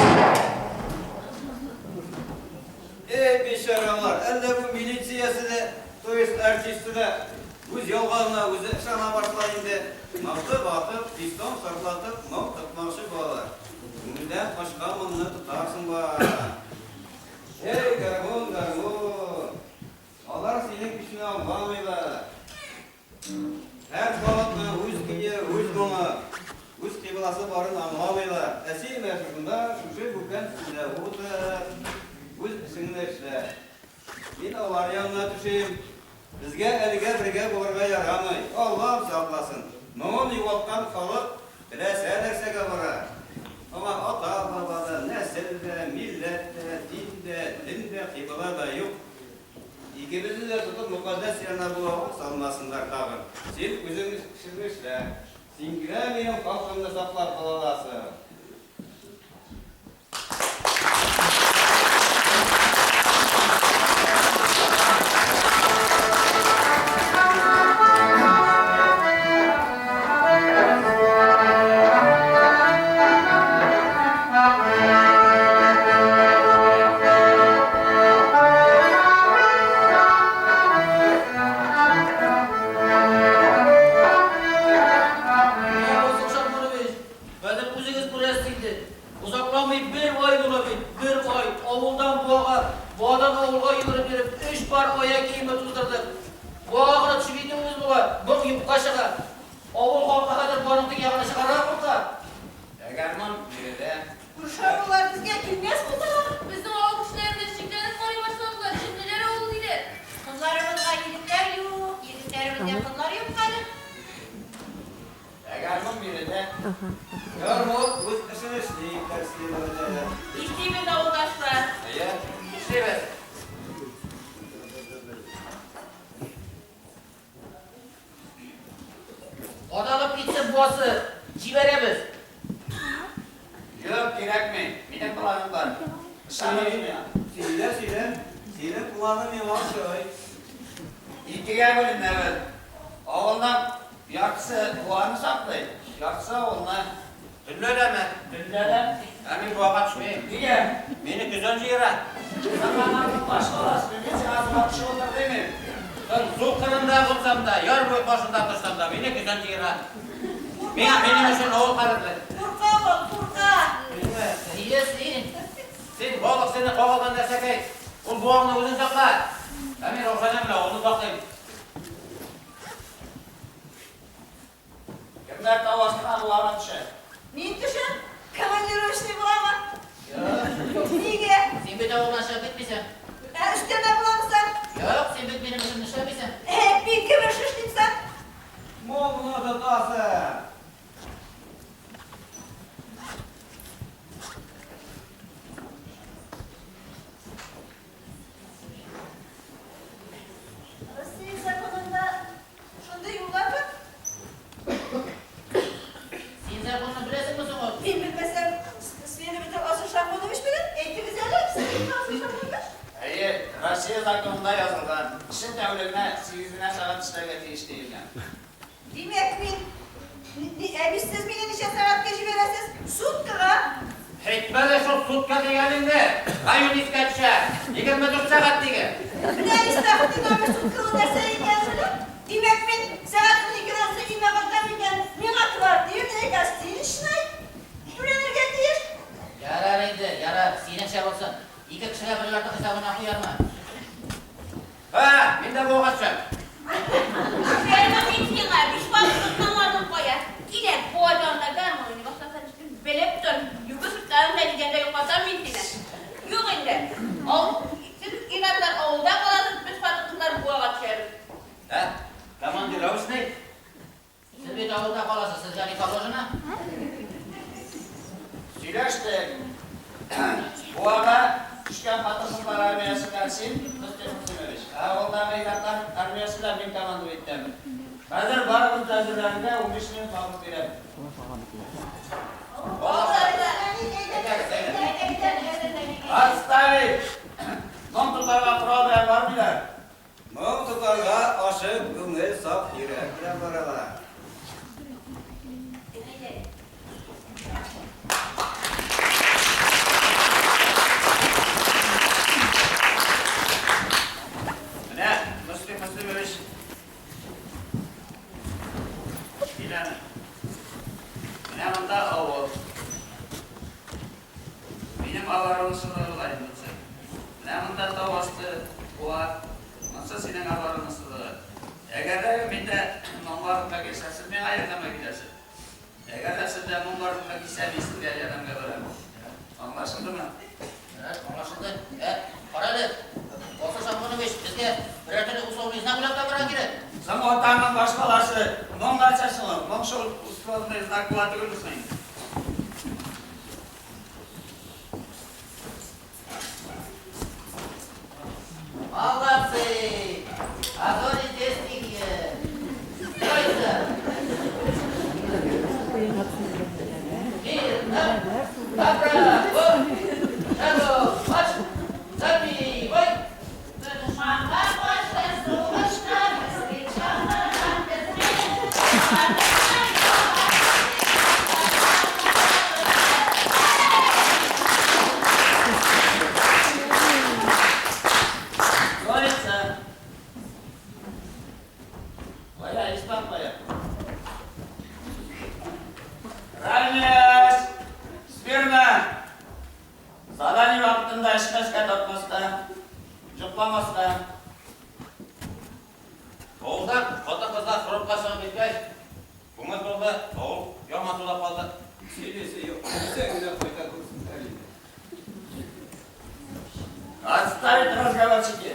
Эй, бичаралар, әллә бу милициясе дә, то есть артисты да үз ялганына үзе ышана башлай инде. Мылтык атып, пистон шартлатып, моң тотмакчы булалар. Күңелдән качкан моңны тотарсың ба? Эй, гармун, гармун! Алар синең көчне аңламыйлар. Һәр халыкның үз көе, үз моңы, үз кыйбласы барын аңламыйлар. Ә син менә шушында, шушы бүкән өстендә утыр, үз эшеңне эшлә. Мин алар янына төшим. Безгә әлегә бергә булырга ярамый. Аллам сакласын. Моңын югалткан халык теләсә нәрсәгә бара. Аңа ата-баба да, нәсел дә, милләт тә, дин дә, ден дә, кыйбла да юк. Икебезне дә тотып Мөкатдәс янына буага салмасыннар тагын. Син үзең эшеңне эшлә. Син генә минем халкымны саклап кала аласың. Менә Васил Шакурович, хәзер үзегез күрәсез инде. Озакламый бер ай була бит, бер ай. Авылдан Буага, Буадан авылга йөгереп йөреп, өч пар аяк киеме туздырдык. Буага гына төшеп җитүебез була, моң юкка чыга. Авыл халкы хәзер Буаның теге ягына чыгарга курка. Ә гармун биредә. Күрше авыллар безгә килмәс булдылар. Безнең авыл кешеләренә шикләнеп карый башладылар, җенлеләр авылы диләр. Кызларыбызга егетләр юк, егетләребезгә кызлар юк хәзер. Ә гармун биредә. Гармун үз эшен эшли, иптәш следователь. Нишлибез, авылдашлар? Әйе, нишлибез? Кадалып китсен буасы, җибәрәбез. Юк, кирәкми. Минем планым бар. Ышаныгыз миңа. Сөйлә, сөйлә. Синең планың миңа ошый. Икегә бүленәбез. Авылның яртысы буаны саклый, яртысы авылны. Төнлә дәме? Төнлә дә. Ә мин буага төшмим. Нигә? Мине көзән җыера. Заманның башкаласы, мин сиңа суга төшеп утыр димим. Су кырында булсам да, яр буе башында торсам да, мине көзән җыера. Миңа минем өчен авыл кадерле. Курка ул, курка. Минме? Әйе, син. Син балык сине кагылган нәрсәкәй. Ул буаңны үзең сакла. Ә мин Раушания белән авылны саклыйм. Кемнәр тау астына буага төшә? Мин төшәм. Командировочный буламы? Юк. Нигә? Син бит авылдан чыгып китмисең. Ә өстәмә буламы соң? Юк, син бит минем эшемне эшләмисең. Ә мин кем эш эшлим соң? Моңны тотасың. Россия законы Русия законында язылган, кеше тәүлегенә сигез генә сәгать эшләргә тиеш диелгән. Димәк, мин, ә бит сез мине ничә сәгатькә җибәрәсез? Суткага? Әйтмә дә шул сутка дигәнеңне, район искә төшә. 24 сәгать диген. Менә Ислахетдин абый сутканың нәрсә икәнен белә. Димәк, мин сәгать 12-дән соң өемә кайтам икән, миңа квартирный, гостиничный түләнергә тиеш. Ярар инде, ярар, синеңчә булсын. Ике кешегә бер ярты хисабына куярмын. Һа, мин дә буага төшәм. Төшәрмен мин сиңа, биш вакытлык намазың кая? Кинәт буа янында гармун уйный башласаң, белеп тор, юге сыртларын да дигәндә йоклатам мин сине. Юк инде, ау, сез ир-атлар авылда каласыз, без хатын-кызлар буага төшәбез. Ә, командировочный? Сез бит авылда каласыз, сезгә не положено? Сөйләштек. Буага төшкән хатын-кызлар армиясеннән син, Мөслим Мөслимович, ә авылдагы ир-атлар армиясеннән мин командовать итәм. Хәзер барыгыз да әзерләнергә 15 минут вакыт бирәм. Отставить! Моң тотарга корал белән бармыйлар. Моң тотарга ачык күңел, саф йөрәк белән баралар. Менә Мөслим Мөслимович киләме. Менә монда авыл. Минем оборона сызыгы да инде. Менә монда тау асты, буа. Монысы синең оборона сызыгы. Әгәр дә миндә моң барлыкка килсә, сез миңа ярдәмгә киләсез. Әгәр дә сездә моң барлыкка килсә, мин сезгә ярдәмгә барам. Аңлашылдымы? Ярар, аңлашылды. Ә, кара әле, Васил Шамгунович, безгә берәр төрле условный знак уйлап табарга кирәк. Соң атаңның баш баласы, моң нәрсә соң ул? Моң шул условный знак була түгелме соң инде? Молодцы! А зори здесь тихие. Стойте! Мирно! Направо! Шагом марш! Забивай! Дошманга каршы сугышта без чакырган безне. Троица! Кая, Ислам кая? Равняйсь! Смирно! Задание вакытында эчмәскә, тартмаска, йокламаска. Авылда хатын-кызлар фронтка чыгып киткәч, күңел тулды, авыл яман сулап калды. Сөйлисе юк, исән генә кайта күрсеннәр иде. Отставить разговорчики!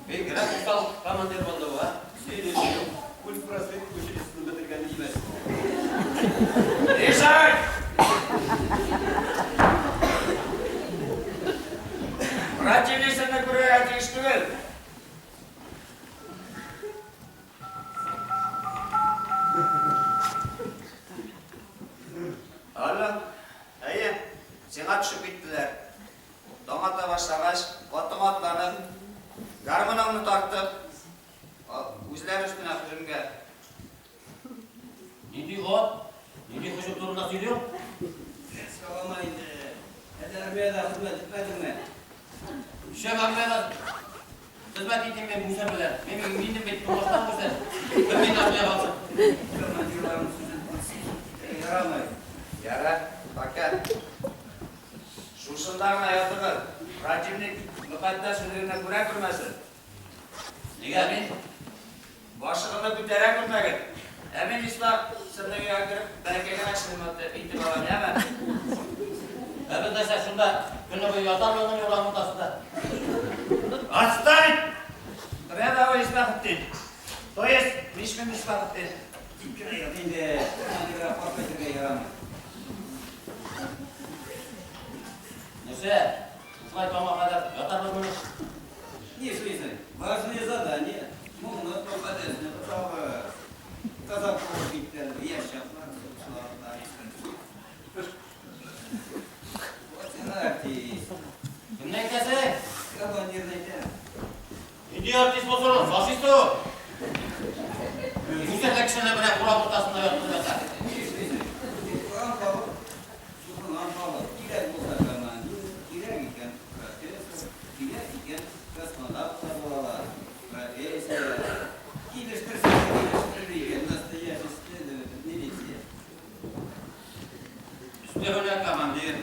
Бигрәк усал командир булды бу, а? Сөйлисе юк, культпросвет училищесын бетергән димәс. Лежать! Противницаны күрергә тиеш түгел. Алло, әйе, сиңа төшеп киттеләр. Таң ата башлагач, атыңа атланып, гармуныңны тартып, үзләре өстенә һөҗүмгә. Нинди ат? Нинди һөҗүм турында сөйли? Салама инде. Әле армиядә хезмәт итмәдеңме? Шәп армиядә хезмәт итим мин Муса белән. Мин минем бит тумыштан Муса. Белмим армия калсын. Командирларның сүзен ярамый. Ярар, пока. Шушында гына ятыгыз. Противник мөкатдәс үлегенә күрә күрмәсен. Нигә? Мин башыгызны күтәрә күрмәгез. Ә мин Ислам сезнең өйгә кереп, бәләкәй генә шелмәт итеп алам, яме? Ә без нәрсә шунда көне буе ятарбызмыни урам уртасында? Отставить! Рядовой Ислахетдин. То есть, Мичман Ислахетдин. Тик кенә ят инде. Командирга каршы әйтергә ярамый. Нәрсә? Шулай таңга кадәр ятарбызмыни? Нишлисең? Важное задание. Моңны мөкатдәсне тотабыз. Казак булып киткән яшь чаклар, сугышлар искә төшә. Вот син артист. Кемне әйтәсең? Командирны әйтәм. Нинди артист булсын ул? Фашист ул. Күрсәтә кешене менә урам уртасында яткызып ята. Нишлисең? Укыган халык, чукынган халык. Кирәк булса командир, кирәк икән профессор, кирәк икән космонавт та була ала. Профессия. Килештерсә дә килештерер икән настоящий следователь, милиция. Өстәвенә командир.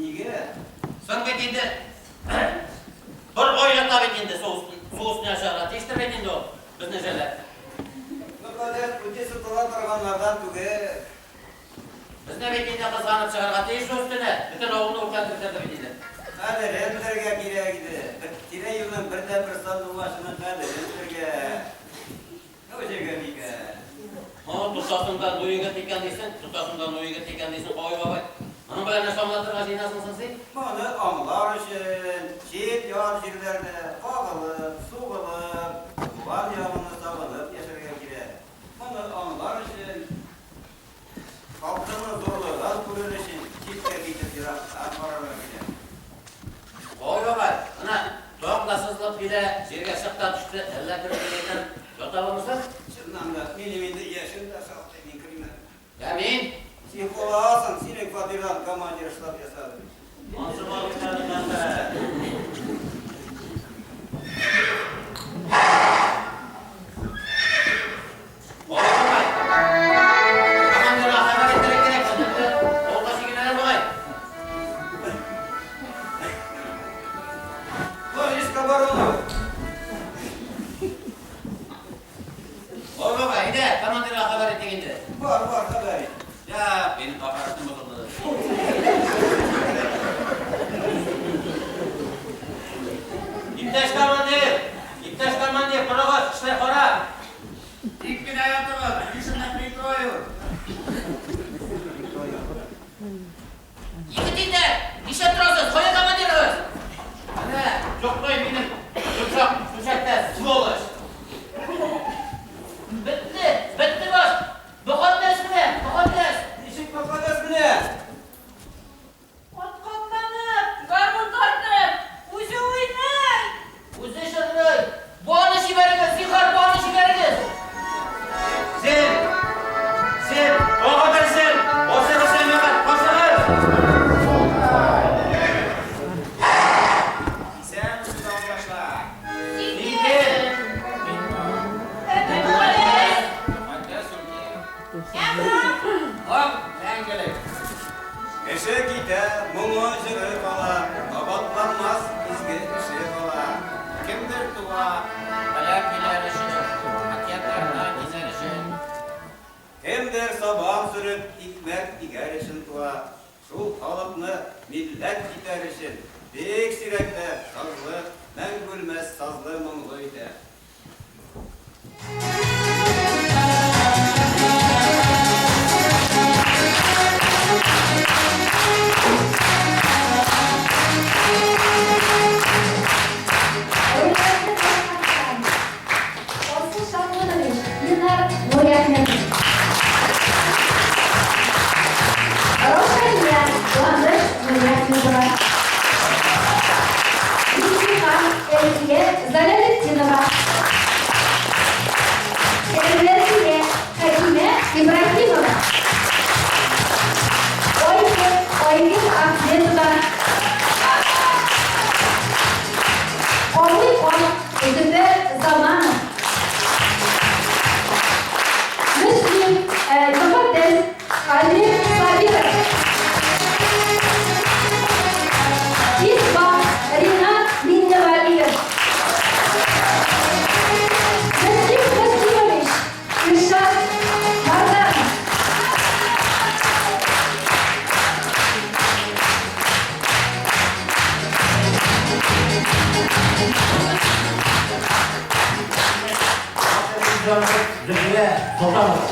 Нигә? Соң бит инде бер ай ята бит инде су су өстенә чыгарга тиештер бит инде ул безне жәлләп. Мөкаддәс үте сытыла торганнардан түгел. Безне бит инде кызганып чыгарга тиеш су өстенә. Бөтен авылны үртәтеп бетерде бит инде. Кадерен белергә кирәк иде. Бер тирә-юньнең бердәнбер сандугачының кадерен белергә. Гаҗәп икән. О, тотасың да ну егет икән дисең, тотасың да ну егет икән дисең, Кави бабай. Моның белән нәрсә аңлатырга җыенасың соң син? Моны аңлар өчен чит-ят җирләрдә кагылып, сугылып, туган ягыңны сагынып яшәргә кирәк. Моны аңлар өчен, халкыңның зурлыгын күрер өчен читкә китеп ерактан карарга кирәк. Кави бабай, менә таң да сызылып килә, җиргә чык та төште, әллә кереп килгәннән ятабызмы соң? Чыннан да, минем инде яшем дә шактый, мин керим әле. Ә мин? Син каласың, синең фатирдан командир штаб ясады бит. Монысы бар бит әле мәнфәгать. Кави бабай, командирга хәбәр итәргә кирәк, безне авылга чигенәләр бугай. Товарищ Кабаронов! Кави бабай, әйдә, командирга хәбәр итик инде. Бар, бар, хәбәр ит. Я, минем тәһарәтем бозылды. Иптәш командир! Иптәш командир, торыгыз, эшләр харап! Тик кенә ятыгыз, мин шунда прикрою. Егет инде, нишләп торасыз? Кая командирыгыз? Менә, йоклый минем йомшак түшәктә, сволочь! Бетте, бетте баш. Мөкатдәс менә, мөкатдәс. Ничек мөкатдәс менә? Атка атланып, гармун тартып, үзе уйный. Үзе җырлый. Буаны җибәрегез, зинһар, буаны җибәрегез. Син! Син! Тагы бер син! Басыгыз, җәмәгать, басыгыз! Исәнмесез, авылдашлар. Син Син кем? кем? Ә Мөкатдәс? Мөкатдәс ул кем? Ә моң? Моң мәңгелек. Кеше китә, моңы җыры кала, кабатланмас изге эше кала. Кемдер туа, каләм көйләр өчен, океаннарны гизәр өчен. Кемдер сабан сөреп, икмәк игәр өчен туа. Шул халыкны милләт итәр өчен, бик сирәкләр сазлы, мәңге үлмәс сазлы моңлы итә. Хөрмәтле башкортстан, Асыл Шатлынович, Ленар Нуриахметов. Раушания, Ландыш Нуриахметова. Миңлихан, Әлфия Залялетдинова. Әлвәрия, Хәкимә Ибраһимова. Айгөл, Айгөл Ахметова. Абый Ак, Зөфәр Заманов. Мөслим, Мөкатдәс, Альмир Сабиров. Исбат, Ринат Минневәлиев. Мөслим Мөслимович, Илшат Марданов. Зөлфия Солтанова.